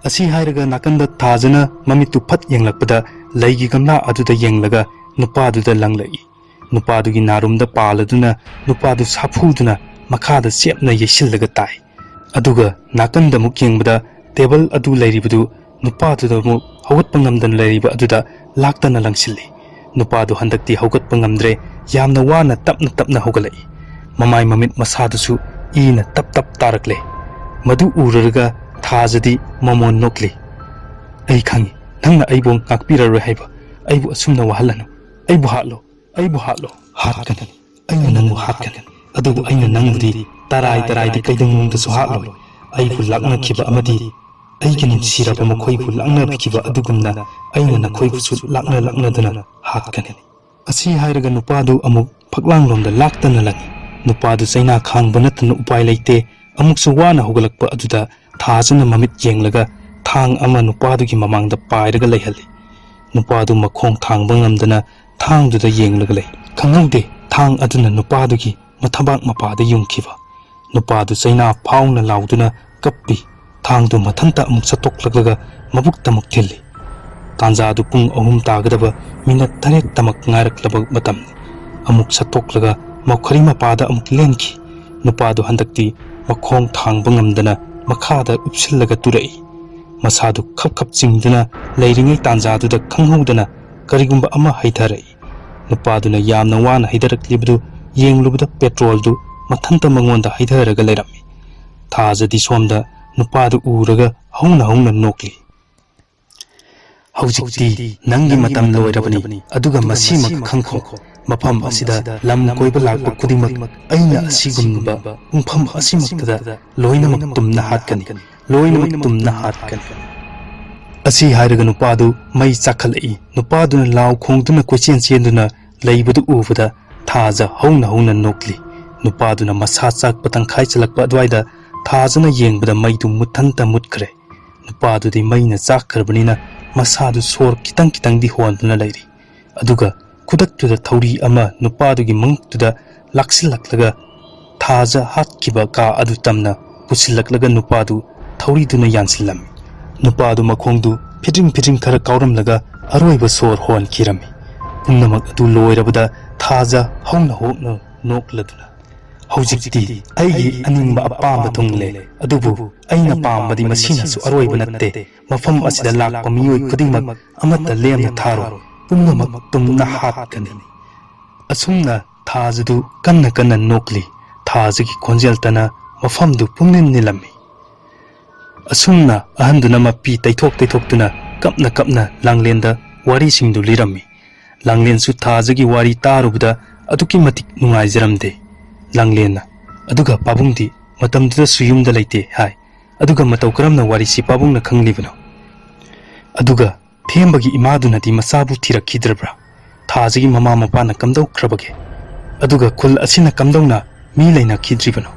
ꯑꯁꯤ ꯍꯥꯏꯔꯒ ꯅꯥꯀꯟꯗ ꯊꯥꯖꯅ ꯃꯃꯤꯠꯇꯨ ꯐꯠ ꯌꯦꯡꯂꯛꯄꯗ ꯂꯩꯒꯤ ꯒꯝꯂꯥ ꯑꯗꯨꯗ ꯌꯦꯡꯂꯒ ꯅꯨꯄꯥꯗꯨꯗ ꯂꯪꯂꯛꯏ, ꯅꯨꯄꯥꯗꯨꯒꯤ ꯅꯥꯔꯨꯝꯗ ꯄꯥꯜꯂꯗꯨꯅ ꯅꯨꯄꯥꯗꯨ ꯁꯥꯐꯨꯗꯨꯅ ꯃꯈꯥꯗ ꯆꯦꯞꯅ ꯌꯩꯁꯤꯜꯂꯒ ꯇꯥꯏ꯫ ꯑꯗꯨꯒ ꯅꯥꯀꯟꯗ ꯑꯃꯨꯛ ꯌꯦꯡꯕꯗ ꯇꯦꯕꯜ ꯑꯗꯨ ꯂꯩꯔꯤꯕꯗꯨ ꯅꯨꯄꯥꯗꯨꯗ ꯑꯃꯨꯛ ꯍꯧꯒꯠꯄ ꯉꯝꯗꯅ ꯂꯩꯔꯤꯕ ꯑꯗꯨꯗ ꯂꯥꯛꯇꯅ ꯂꯪꯁꯤꯜꯂꯤ꯫ ꯅꯨꯄꯥꯗꯨ ꯍꯟꯗꯛꯇꯤ ꯍꯧꯒꯠꯄ ꯉꯝꯗ꯭ꯔꯦ, ꯌꯥꯝꯅ ꯋꯥꯅ ꯇꯞꯅ ꯇꯞꯅ ꯍꯧꯒꯠꯂꯛꯏ꯫ ꯃꯃꯥꯏ ꯃꯃꯤꯠ ꯃꯁꯥꯗꯨꯁꯨ ꯏꯅ ꯇꯞ ꯇꯞ ꯇꯥꯔꯛꯂꯦ꯫ ꯃꯗꯨ ꯎꯔꯨꯔꯒ ꯊꯥꯖꯗꯤ ꯃꯃꯣꯟ ꯅꯣꯛꯂꯤ꯫ "ꯑꯩ ꯈꯪꯏ, ꯅꯪꯅ ꯑꯩꯕꯨ ꯉꯥꯛꯄꯤꯔꯔꯣꯏ ꯍꯥꯏꯕ꯫ ꯑꯩꯕꯨ ꯑꯁꯨꯝꯅ ꯋꯥꯍꯜꯂꯅꯨ꯫ ꯑꯩꯕꯨ ꯍꯥꯠꯂꯣ, ꯑꯩꯕꯨ ꯍꯥꯠꯂꯣ꯫" "ꯍꯥꯠꯀꯅꯤ, ꯑꯩꯅ ꯅꯪꯕꯨ ꯍꯥꯠꯀꯅꯤ꯫ ꯑꯗꯨꯕꯨ ꯑꯩꯅ ꯅꯪꯕꯨꯗꯤ ꯇꯔꯥꯏ ꯇꯔꯥꯏꯗꯤ ꯀꯩꯗꯧꯅꯨꯡꯗꯁꯨ ꯍꯥꯠꯂꯣꯏ꯫ ꯑꯩꯕꯨ ꯂꯥꯛꯅꯈꯤꯕ ꯑꯃꯗꯤ ꯑꯩꯒꯤ ꯅꯨꯡꯁꯤꯔꯕ ꯃꯈꯣꯏꯕꯨ ꯂꯥꯛꯅꯕꯤꯈꯤꯕ ꯑꯗꯨꯒꯨꯝꯅ ꯑꯩꯅ ꯅꯈꯣꯏꯕꯨꯁꯨ ꯂꯥꯛꯅ ꯂꯥꯛꯅꯗꯨꯅ ꯍꯥꯠꯀꯅꯤ꯫" ꯑꯁꯤ ꯍꯥꯏꯔꯒ ꯅꯨꯄꯥꯗꯨ ꯑꯃꯨꯛ ꯐꯛꯂꯥꯡꯂꯣꯝꯗ ꯂꯥꯛꯇꯅ ꯂꯪꯏ꯫ ꯅꯨꯄꯥꯗꯨ ꯆꯩꯅꯥ ꯈꯥꯡꯕ ꯅꯠꯇꯅ ꯎꯄꯥꯏ ꯂꯩꯇꯦ꯫ ꯑꯃꯨꯛꯁꯨ ꯋꯥꯅ ꯍꯧꯒꯠꯂꯛꯄ ꯑꯗꯨꯗ ꯊꯥꯖꯅ ꯃꯃꯤꯠ ꯌꯦꯡꯂꯒ ꯊꯥꯡ ꯑꯃ ꯅꯨꯄꯥꯗꯨꯒꯤ ꯃꯃꯥꯡꯗ ꯄꯥꯏꯔꯒ ꯂꯩꯍꯜꯂꯤ꯫ ꯅꯨꯄꯥꯗꯨ ꯃꯈꯣꯡ ꯊꯥꯡꯕ ꯉꯝꯗꯅ ꯊꯥꯡꯗꯨꯗ ꯌꯦꯡꯂꯒ ꯂꯩ꯫ ꯈꯪꯍꯧꯗꯦ ꯊꯥꯡ ꯑꯗꯨꯅ ꯅꯨꯄꯥꯗꯨꯒꯤ ꯃꯊꯕꯥꯛ ꯃꯄꯥꯗ ꯌꯨꯡꯈꯤꯕ꯫ ꯅꯨꯄꯥꯗꯨ ꯆꯩꯅꯥ ꯐꯥꯎꯅ ꯂꯥꯎꯗꯨꯅ ꯀꯞꯄꯤ꯫ ꯊꯥꯡꯗꯨ ꯃꯊꯟꯇ ꯑꯃꯨꯛ ꯁꯠꯇꯣꯛꯂꯛꯂꯒ ꯃꯕꯨꯛꯇ ꯑꯃꯨꯛ ꯊꯤꯜꯂꯤ꯫ ꯇꯥꯟꯖꯥꯗꯨ ꯄꯨꯡ ꯑꯍꯨꯝ ꯇꯥꯒꯗꯕ ꯃꯤꯅꯠ ꯇꯔꯦꯠꯇꯃꯛ ꯉꯥꯏꯔꯛꯂꯕ ꯃꯇꯝꯅꯤ꯫ ꯑꯃꯨꯛ ꯁꯠꯇꯣꯛꯂꯒ ꯃꯧꯈꯔꯤ ꯃꯄꯥꯗ ꯑꯃꯨꯛ ꯂꯦꯟꯈꯤ꯫ ꯅꯨꯄꯥꯗꯨ ꯍꯟꯗꯛꯇꯤ ꯃꯈꯣꯡ ꯊꯥꯡꯕ ꯉꯝꯗꯅ ꯃꯈꯥꯗ ꯎꯞꯁꯤꯜꯂꯒ ꯇꯨꯔꯛꯏ꯫ ꯃꯁꯥꯗꯨ ꯈꯞ ꯈꯞ ꯆꯤꯡꯗꯨꯅ ꯂꯩꯔꯤꯉꯩ ꯇꯥꯟꯖꯥꯗꯨꯗ ꯈꯪꯍꯧꯗꯅ ꯀꯔꯤꯒꯨꯝꯕ ꯑꯃ ꯍꯩꯊꯔꯛꯏ꯫ ꯅꯨꯄꯥꯗꯨꯅ ꯌꯥꯝꯅ ꯋꯥꯅ ꯍꯩꯊꯔꯛꯂꯤꯕꯗꯨ ꯌꯦꯡꯂꯨꯕꯗ ꯄꯦꯇ꯭ꯔꯣꯜꯗꯨ ꯃꯊꯟꯇ ꯃꯉꯣꯟꯗ ꯍꯩꯊꯔꯒ ꯂꯩꯔꯝꯃꯤ꯫ ꯊꯥꯖꯗꯤ ꯁꯣꯝꯗ ꯅꯨꯄꯥꯗꯨ ꯎꯔꯒ ꯍꯧꯅ ꯍꯧꯅ ꯅꯣꯛꯂꯤ꯫ "ꯍꯧꯖꯤꯛꯇꯤ ꯅꯪꯒꯤ ꯃꯇꯝ ꯂꯣꯏꯔꯕꯅꯤ, ꯑꯗꯨꯒ ꯃꯁꯤꯃꯛ ꯈꯪꯈꯣ, ꯃꯐꯝ ꯑꯁꯤꯗ ꯂꯝ ꯀꯣꯏꯕ ꯂꯥꯛꯄ ꯈꯨꯗꯤꯡꯃꯛ ꯑꯩꯅ ꯑꯁꯤꯒꯨꯝꯕ ꯄꯨꯡꯐꯝ ꯑꯁꯤꯃꯛꯇꯗ ꯂꯣꯏꯅꯃꯛ ꯇꯨꯝꯅ ꯍꯥꯠꯀꯅꯤ, ꯂꯣꯏꯅꯃꯛ ꯇꯨꯝꯅ ꯍꯥꯠꯀꯅꯤ꯫" ꯑꯁꯤ ꯍꯥꯏꯔꯒ ꯅꯨꯄꯥꯗꯨ ꯃꯩ ꯆꯥꯛꯈꯠꯂꯛꯏ꯫ ꯅꯨꯄꯥꯗꯨꯅ ꯂꯥꯎ ꯈꯣꯡꯗꯨꯅ ꯀꯣꯏꯆꯦꯟ ꯆꯦꯟꯗꯨꯅ ꯂꯩꯕꯗꯨ ꯎꯕꯗ ꯊꯥꯖ ꯍꯧꯅ ꯍꯧꯅ ꯅꯣꯛꯂꯤ꯫ ꯅꯨꯄꯥꯗꯨꯅ ꯃꯁꯥ ꯆꯥꯛꯄ ꯇꯪꯈꯥꯏ ꯆꯜꯂꯛꯄ ꯑꯗꯨꯋꯥꯏꯗ ꯊꯥꯖꯅ ꯌꯦꯡꯕꯗ ꯃꯩꯗꯨ ꯃꯨꯠꯊꯟꯇ ꯃꯨꯠꯈ꯭ꯔꯦ꯫ ꯅꯨꯄꯥꯗꯨꯗꯤ ꯃꯩꯅ ꯆꯥꯛꯈ꯭ꯔꯕꯅꯤꯅ ꯃꯁꯥꯗꯨ ꯁꯣꯔ ꯈꯤꯇꯪ ꯈꯤꯇꯪꯗꯤ ꯍꯣꯟꯗꯨꯅ ꯂꯩꯔꯤ꯫ ꯑꯗꯨꯒ ꯈꯨꯗꯛꯇꯨꯗ ꯊꯧꯔꯤ ꯑꯃ ꯅꯨꯄꯥꯗꯨꯒꯤ ꯃꯉꯛꯇꯨꯗ ꯂꯥꯛꯁꯤꯜꯂꯛꯂꯒ ꯊꯥꯖ ꯍꯥꯠꯈꯤꯕ ꯀꯥ ꯑꯗꯨ ꯇꯝꯅ ꯄꯨꯁꯤꯜꯂꯛꯂꯒ ꯅꯨꯄꯥꯗꯨ ꯊꯧꯔꯤꯗꯨꯅ ꯌꯥꯟꯁꯤꯜꯂꯝꯃꯤ꯫ ꯅꯨꯄꯥꯗꯨ ꯃꯈꯣꯡꯗꯨ ꯐꯤꯗ꯭ꯔꯤꯡ ꯐꯤꯗ꯭ꯔꯤꯡ ꯈꯔ ꯀꯥꯎꯔꯝꯂꯒ ꯑꯔꯣꯏꯕ ꯁꯣꯔ ꯍꯣꯟꯈꯤꯔꯝꯃꯤ꯫ ꯄꯨꯝꯅꯃꯛ ꯑꯗꯨ ꯂꯣꯏꯔꯕꯗ ꯊꯥꯖ ꯍꯧꯅ ꯍꯧꯅ ꯅꯣꯛꯂꯗꯨꯅ, "ꯍꯧꯖꯤꯛꯇꯤ ꯑꯩꯒꯤ ꯑꯅꯤꯡꯕ ꯑꯄꯥꯝꯕ ꯊꯨꯡꯂꯦ, ꯑꯗꯨꯕꯨ ꯑꯩꯅ ꯄꯥꯝꯕꯗꯤ ꯃꯁꯤꯅꯁꯨ ꯑꯔꯣꯏꯕ ꯅꯠꯇꯦ꯫ ꯃꯐꯝ ꯑꯁꯤꯗ ꯂꯥꯛꯄ ꯃꯤꯑꯣꯏ ꯈꯨꯗꯤꯡꯃꯛ ꯑꯃꯠꯇ ꯂꯦꯝꯅ ꯊꯥꯔꯣꯏ, ꯄꯨꯝꯅꯃꯛ ꯇꯨꯝꯅ ꯍꯥꯠꯀꯅꯤ"꯫ ꯑꯁꯨꯝꯅ ꯊꯥꯖꯗꯨ ꯀꯟꯅ ꯀꯟꯅ ꯅꯣꯛꯂꯤ꯫ ꯊꯥꯖꯒꯤ ꯈꯣꯟꯖꯦꯜ ꯇꯅ ꯃꯐꯝꯗꯨ ꯄꯨꯝꯅꯤꯜ ꯅꯤꯜꯂꯝꯃꯤ꯫ ꯑꯁꯨꯝꯅ ꯑꯍꯟꯗꯨꯅ ꯃꯄꯤ ꯇꯩꯊꯣꯛ ꯇꯩꯊꯣꯛꯇꯨꯅ ꯀꯞꯅ ꯀꯞꯅ ꯂꯥꯡꯂꯦꯟꯗ ꯋꯥꯔꯤꯁꯤꯡꯗꯨ ꯂꯤꯔꯝꯃꯤ꯫ ꯂꯥꯡꯂꯦꯟꯁꯨ ꯊꯥꯖꯒꯤ ꯋꯥꯔꯤ ꯇꯥꯔꯨꯕꯗ ꯑꯗꯨꯛꯀꯤ ꯃꯇꯤꯛ ꯅꯨꯡꯉꯥꯏꯖꯔꯝꯗꯦ꯫ ꯂꯥꯡꯂꯦꯟꯅ, "ꯑꯗꯨꯒ ꯄꯥꯕꯨꯡꯗꯤ ꯃꯇꯝꯗꯨꯗꯁꯨ ꯌꯨꯝꯗ ꯂꯩꯇꯦ" ꯍꯥꯏ꯫ "ꯑꯗꯨꯒ ꯃꯇꯧ ꯀꯔꯝꯅ ꯋꯥꯔꯤꯁꯤ ꯄꯥꯕꯨꯡꯅ ꯈꯪꯂꯤꯕꯅꯣ? ꯑꯗꯨꯒ ꯊꯦꯝꯕꯒꯤ ꯏꯃꯥꯗꯨꯅꯗꯤ ꯃꯆꯥꯕꯨ ꯊꯤꯔꯛꯈꯤꯗ꯭ꯔꯕ꯭ꯔꯥ? ꯊꯥꯖꯒꯤ ꯃꯃꯥ ꯃꯄꯥꯅ ꯀꯝꯗꯧꯈ꯭ꯔꯕꯒꯦ? ꯑꯗꯨꯒ ꯈꯨꯜ ꯑꯁꯤꯅ ꯀꯝꯗꯧꯅ ꯃꯤ ꯂꯩꯅꯈꯤꯗ꯭ꯔꯤꯕꯅꯣ?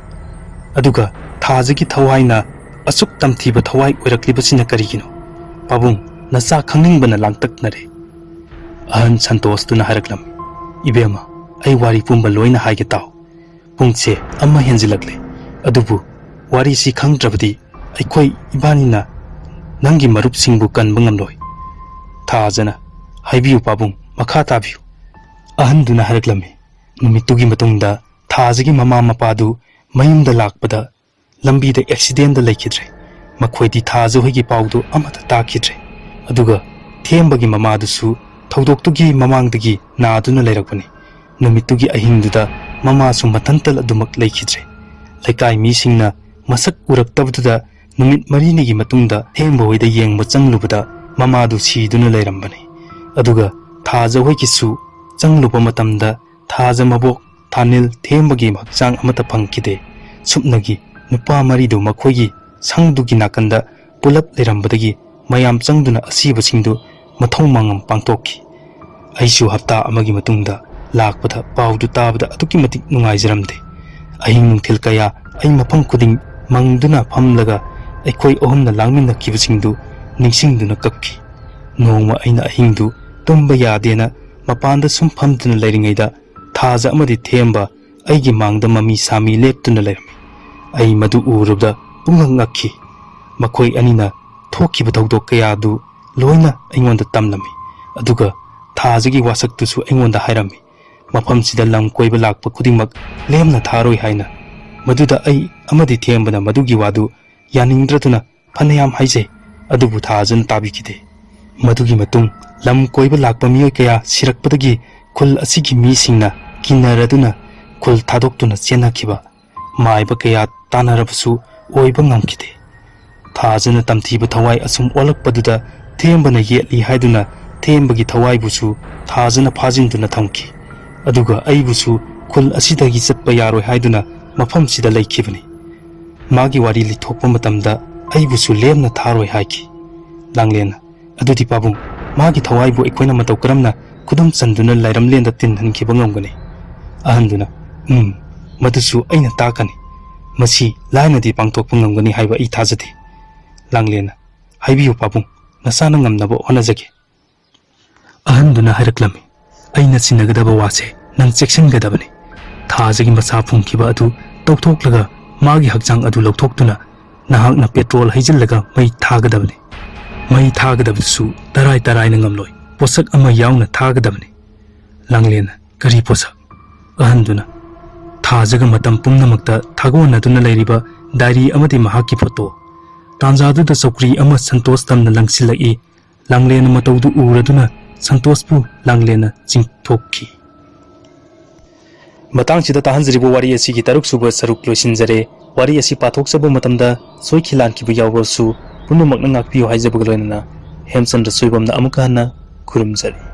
ꯑꯗꯨꯒ ꯊꯥꯖꯒꯤ ꯊꯋꯥꯏꯅ ꯑꯁꯨꯛ ꯇꯝꯊꯤꯕ ꯊꯋꯥꯏ ꯑꯣꯏꯔꯛꯂꯤꯕꯁꯤꯅ ꯀꯔꯤꯒꯤꯅꯣ? ꯄꯥꯕꯨꯡ, ꯅꯆꯥ ꯈꯪꯅꯤꯡꯕꯅ ꯂꯥꯡꯇꯛꯅꯔꯦ"꯫ ꯑꯍꯟ ꯁꯟꯇꯣꯁꯇꯨꯅ ꯍꯥꯏꯔꯛꯂꯝꯃꯤ, "ꯏꯕꯦꯝꯃ, ꯑꯩ ꯋꯥꯔꯤ ꯄꯨꯝꯕ ꯂꯣꯏꯅ ꯍꯥꯏꯒꯦ ꯇꯥꯎ꯫ ꯄꯨꯡꯁꯦ ꯑꯃ ꯍꯦꯟꯖꯤꯜꯂꯛꯂꯦ, ꯑꯗꯨꯕꯨ ꯋꯥꯔꯤꯁꯤ ꯈꯪꯗ꯭ꯔꯕꯗꯤ ꯑꯩꯈꯣꯏ ꯏꯕꯥꯅꯤꯅ ꯅꯪꯒꯤ ꯃꯔꯨꯞꯁꯤꯡꯕꯨ ꯀꯟꯕ ꯉꯝꯂꯣꯏ"꯫ ꯊꯥꯖꯅ, "ꯍꯥꯏꯕꯤꯌꯨ ꯄꯥꯕꯨꯡ, ꯃꯈꯥ ꯇꯥꯕꯤꯌꯨ"꯫ ꯑꯍꯟꯗꯨꯅ ꯍꯥꯏꯔꯛꯂꯝꯃꯤ, ꯅꯨꯃꯤꯠꯇꯨꯒꯤ ꯃꯇꯨꯡꯗ ꯊꯥꯖꯒꯤ ꯃꯃꯥ ꯃꯄꯥꯗꯨ ꯃꯌꯨꯝꯗ ꯂꯥꯛꯄꯗ ꯂꯝꯕꯤꯗ ꯑꯦꯛꯁꯤꯗꯦꯟꯗ ꯂꯩꯈꯤꯗ꯭ꯔꯦ꯫ ꯃꯈꯣꯏꯗꯤ ꯊꯥꯖ ꯍꯣꯏꯒꯤ ꯄꯥꯎꯗꯨ ꯑꯃꯠꯇ ꯇꯥꯈꯤꯗ꯭ꯔꯦ꯫ ꯑꯗꯨꯒ ꯊꯦꯝꯕꯒꯤ ꯃꯃꯥꯗꯨꯁꯨ ꯊꯧꯗꯣꯛꯇꯨꯒꯤ ꯃꯃꯥꯡꯗꯒꯤ ꯅꯥꯗꯨꯅ ꯂꯩꯔꯛꯄꯅꯤ꯫ ꯅꯨꯃꯤꯠꯇꯨꯒꯤ ꯑꯍꯤꯡꯗꯨꯗ ꯃꯃꯥꯁꯨ ꯃꯊꯟꯇ ꯑꯗꯨꯃꯛ ꯂꯩꯈꯤꯗ꯭ꯔꯦ꯫ ꯂꯩꯀꯥꯏ ꯃꯤꯁꯤꯡꯅ ꯃꯁꯛ ꯎꯔꯛꯇꯕꯗꯨꯗ ꯅꯨꯃꯤꯠ ꯃꯔꯤꯅꯤꯒꯤ ꯃꯇꯨꯡꯗ ꯊꯦꯝꯕ ꯍꯣꯏꯗ ꯌꯦꯡꯕ ꯆꯪꯂꯨꯕꯗ ꯃꯃꯥꯗꯨ ꯁꯤꯗꯨꯅ ꯂꯩꯔꯝꯕꯅꯤ꯫ ꯑꯗꯨꯒ ꯊꯥꯖ ꯍꯣꯏꯒꯤꯁꯨ ꯆꯪꯂꯨꯕ ꯃꯇꯝꯗ ꯊꯥꯖ ꯃꯕꯣꯛ ꯊꯥꯅꯤꯜ ꯊꯦꯝꯕꯒꯤ ꯍꯛꯆꯥꯡ ꯑꯃꯠꯇ ꯐꯪꯈꯤꯗꯦ꯫ ꯁꯨꯞꯅꯒꯤ ꯅꯨꯄꯥ ꯃꯔꯤꯗꯨ ꯃꯈꯣꯏꯒꯤ ꯁꯪꯗꯨꯒꯤ ꯅꯥꯀꯟꯗ ꯄꯨꯂꯞ ꯂꯩꯔꯝꯕꯗꯒꯤ ꯃꯌꯥꯝ ꯆꯪꯗꯨꯅ ꯑꯁꯤꯕꯁꯤꯡꯗꯨ ꯃꯊꯧ ꯃꯉꯝ ꯄꯥꯡꯊꯣꯛꯈꯤ꯫ ꯑꯩꯁꯨ ꯍꯞꯇꯥ ꯑꯃꯒꯤ ꯃꯇꯨꯡꯗ ꯂꯥꯛꯄꯗ ꯄꯥꯎꯗꯨ ꯇꯥꯕꯗ ꯑꯗꯨꯛꯀꯤ ꯃꯇꯤꯛ ꯅꯨꯡꯉꯥꯏꯖꯔꯝꯗꯦ꯫ ꯑꯍꯤꯡ ꯅꯨꯡꯊꯤꯜ ꯀꯌꯥ ꯑꯩ ꯃꯐꯝ ꯈꯨꯗꯤꯡ ꯃꯪꯗꯨꯅ ꯐꯝꯂꯒ ꯑꯩꯈꯣꯏ ꯑꯍꯨꯝꯅ ꯂꯥꯡꯃꯤꯟꯅꯈꯤꯕꯁꯤꯡꯗꯨ ꯅꯤꯡꯁꯤꯡꯗꯨꯅ ꯀꯞꯈꯤ꯫ ꯅꯣꯡꯃ ꯑꯩꯅ ꯑꯍꯤꯡꯗꯨ ꯇꯨꯝꯕ ꯌꯥꯗꯦꯅ ꯃꯄꯥꯟꯗ ꯁꯨꯝ ꯐꯝꯗꯨꯅ ꯂꯩꯔꯤꯉꯩꯗ ꯊꯥꯖ ꯑꯃꯗꯤ ꯊꯦꯝꯕ ꯑꯩꯒꯤ ꯃꯥꯡꯗ ꯃꯃꯤ ꯁꯥꯃꯤ ꯂꯦꯞꯇꯨꯅ ꯂꯩꯔꯝꯃꯤ꯫ ꯑꯩ ꯃꯗꯨ ꯎꯔꯨꯕꯗ ꯄꯨꯡꯉꯛ ꯉꯛꯈꯤ꯫ ꯃꯈꯣꯏ ꯑꯅꯤꯅ ꯊꯣꯛꯈꯤꯕ ꯊꯧꯗꯣꯛ ꯀꯌꯥꯗꯨ ꯂꯣꯏꯅ ꯑꯩꯉꯣꯟꯗ ꯇꯝꯂꯝꯃꯤ꯫ ꯑꯗꯨꯒ ꯊꯥꯖꯒꯤ ꯋꯥꯁꯛꯇꯨꯁꯨ ꯑꯩꯉꯣꯟꯗ ꯍꯥꯏꯔꯝꯃꯤ, ꯃꯐꯝꯁꯤꯗ ꯂꯝ ꯀꯣꯏꯕ ꯂꯥꯛꯄ ꯈꯨꯗꯤꯡꯃꯛ ꯂꯦꯝꯅ ꯊꯥꯔꯣꯏ ꯍꯥꯏꯅ꯫ ꯃꯗꯨꯗ ꯑꯩ ꯑꯃꯗꯤ ꯊꯦꯝꯕꯅ ꯃꯗꯨꯒꯤ ꯋꯥꯗꯨ ꯌꯥꯅꯤꯡꯗ꯭ꯔꯗꯨꯅ ꯐꯅꯌꯥꯝ ꯍꯥꯏꯖꯩ, ꯑꯗꯨꯕꯨ ꯊꯥꯖꯅ ꯇꯥꯕꯤꯈꯤꯗꯦ꯫ ꯃꯗꯨꯒꯤ ꯃꯇꯨꯡ ꯂꯝ ꯀꯣꯏꯕ ꯂꯥꯛꯄ ꯃꯤꯑꯣꯏ ꯀꯌꯥ ꯁꯤꯔꯛꯄꯗꯒꯤ ꯈꯨꯜ ꯑꯁꯤꯒꯤ ꯃꯤꯁꯤꯡꯅ ꯀꯤꯅꯔꯗꯨꯅ ꯈꯨꯜ ꯊꯥꯗꯣꯛꯇꯨꯅ ꯆꯦꯟꯅꯈꯤꯕ, ꯃꯥꯏꯕ ꯀꯌꯥ ꯇꯥꯟꯅꯔꯕꯁꯨ ꯑꯣꯏꯕ ꯉꯝꯈꯤꯗꯦ꯫ ꯊꯥꯖꯅ ꯇꯝꯊꯤꯕ ꯊꯋꯥꯏ ꯑꯁꯨꯝ ꯑꯣꯜꯂꯛꯄꯗꯨꯗ ꯊꯦꯝꯕꯅ ꯌꯦꯠꯂꯤ ꯍꯥꯏꯗꯨꯅ ꯊꯦꯝꯕꯒꯤ ꯊꯋꯥꯏꯕꯨꯁꯨ ꯊꯥꯖꯅ ꯐꯥꯖꯤꯟꯗꯨꯅ ꯊꯝꯈꯤ꯫ ꯑꯗꯨꯒ ꯑꯩꯕꯨꯁꯨ ꯈꯨꯜ ꯑꯁꯤꯗꯒꯤ ꯆꯠꯄ ꯌꯥꯔꯣꯏ ꯍꯥꯏꯗꯨꯅ ꯃꯐꯝꯁꯤꯗ ꯂꯩꯈꯤꯕꯅꯤ꯫ ꯃꯥꯒꯤ ꯋꯥꯔꯤ ꯂꯤꯊꯣꯛꯄ ꯃꯇꯝꯗ ꯑꯩꯕꯨꯁꯨ ꯂꯦꯝꯅ ꯊꯥꯔꯣꯏ ꯍꯥꯏꯈꯤ꯫ ꯂꯥꯡꯂꯦꯟꯅ, "ꯑꯗꯨꯗꯤ ꯄꯥꯕꯨꯡ, ꯃꯥꯒꯤ ꯊꯋꯥꯏꯕꯨ ꯑꯩꯈꯣꯏꯅ ꯃꯇꯧ ꯀꯔꯝꯅ ꯈꯨꯗꯨꯝ ꯆꯟꯗꯨꯅ ꯂꯥꯏꯔꯝꯂꯦꯟꯗ ꯇꯤꯟꯍꯟꯈꯤꯕ ꯉꯝꯒꯅꯤ?" ꯑꯍꯟꯗꯨꯅ, "ꯎꯝ, ꯃꯗꯨꯁꯨ ꯑꯩꯅ ꯇꯥꯛꯀꯅꯤ꯫ ꯃꯁꯤ ꯂꯥꯏꯅꯗꯤ ꯄꯥꯡꯊꯣꯛꯄ ꯉꯝꯒꯅꯤ ꯍꯥꯏꯕ ꯑꯩ ꯊꯥꯖꯗꯦ꯫" ꯂꯥꯡꯂꯦꯟꯅ, "ꯍꯥꯏꯕꯤꯌꯨ ꯄꯥꯕꯨꯡ, ꯅꯁꯥꯅ ꯉꯝꯅꯕ ꯍꯣꯠꯅꯖꯒꯦ꯫" ꯑꯍꯟꯗꯨꯅ ꯍꯥꯏꯔꯛꯂꯝꯃꯤ, "ꯑꯩꯅ ꯁꯤꯟꯅꯒꯗꯕ ꯋꯥꯁꯦ ꯅꯪ ꯆꯦꯛꯁꯤꯟꯒꯗꯕꯅꯤ꯫ ꯊꯥꯖꯒꯤ ꯃꯁꯥ ꯐꯨꯝꯈꯤꯕ ꯑꯗꯨ ꯇꯧꯊꯣꯛꯂꯒ ꯃꯥꯒꯤ ꯍꯛꯆꯥꯡ ꯑꯗꯨ ꯂꯧꯊꯣꯛꯇꯨꯅ ꯅꯍꯥꯛꯅ ꯄꯦꯇ꯭ꯔꯣꯜ ꯍꯩꯖꯤꯜꯂꯒ ꯃꯩ ꯊꯥꯒꯗꯕꯅꯤ꯫ ꯃꯩ ꯊꯥꯒꯗꯕꯗꯨꯁꯨ ꯇꯔꯥꯏ ꯇꯔꯥꯏꯅ ꯉꯝꯂꯣꯏ, ꯄꯣꯠꯁꯛ ꯑꯃ ꯌꯥꯎꯅ ꯊꯥꯒꯗꯕꯅꯤ꯫" ꯂꯥꯡꯂꯦꯟꯅ, "ꯀꯔꯤ ꯄꯣꯠꯁꯛ?" ꯑꯍꯟꯗꯨꯅ, "ꯊꯥꯖꯒ ꯃꯇꯝ ꯄꯨꯝꯅꯃꯛꯇ ꯊꯥꯒꯣꯟꯅꯗꯨꯅ ꯂꯩꯔꯤꯕ ꯗꯥꯏꯔꯤ ꯑꯃꯗꯤ ꯃꯍꯥꯛꯀꯤ ꯐꯣꯇꯣ꯫" ꯇꯥꯟꯖꯥꯗꯨꯗ ꯆꯧꯀ꯭ꯔꯤ ꯑꯃ ꯁꯟꯇꯣꯁ ꯇꯝꯅ ꯂꯪꯁꯤꯜꯂꯛꯏ꯫ ꯂꯥꯡꯂꯦꯟꯅ ꯃꯇꯧꯗꯨ ꯎꯔꯗꯨꯅ ꯁꯟꯇꯣꯁꯄꯨ ꯂꯥꯡꯂꯦꯟꯅ ꯆꯤꯡꯊꯣꯛꯈꯤ꯫ ꯃꯇꯥꯡꯁꯤꯗ ꯇꯥꯍꯟꯖꯔꯤꯕ ꯋꯥꯔꯤ ꯑꯁꯤꯒꯤ ꯇꯔꯨꯛ ꯁꯨꯕ ꯁꯔꯨꯛ ꯂꯣꯏꯁꯤꯟꯖꯔꯦ꯫ ꯋꯥꯔꯤ ꯑꯁꯤ ꯄꯥꯊꯣꯛꯆꯕ ꯃꯇꯝꯗ ꯁꯣꯏꯈꯤ ꯂꯥꯟꯈꯤꯕ ꯌꯥꯎꯔꯁꯨ ꯄꯨꯝꯅꯃꯛꯅ ꯉꯥꯛꯄꯤꯌꯨ ꯍꯥꯏꯖꯕꯒ ꯂꯣꯏꯅꯅ ꯍꯦꯝꯆꯟꯗ꯭ꯔ ꯁꯣꯏꯕꯝꯅ ꯑꯃꯨꯛꯀ ꯍꯟꯅ ꯈꯨꯔꯨꯝꯖꯔꯤ꯫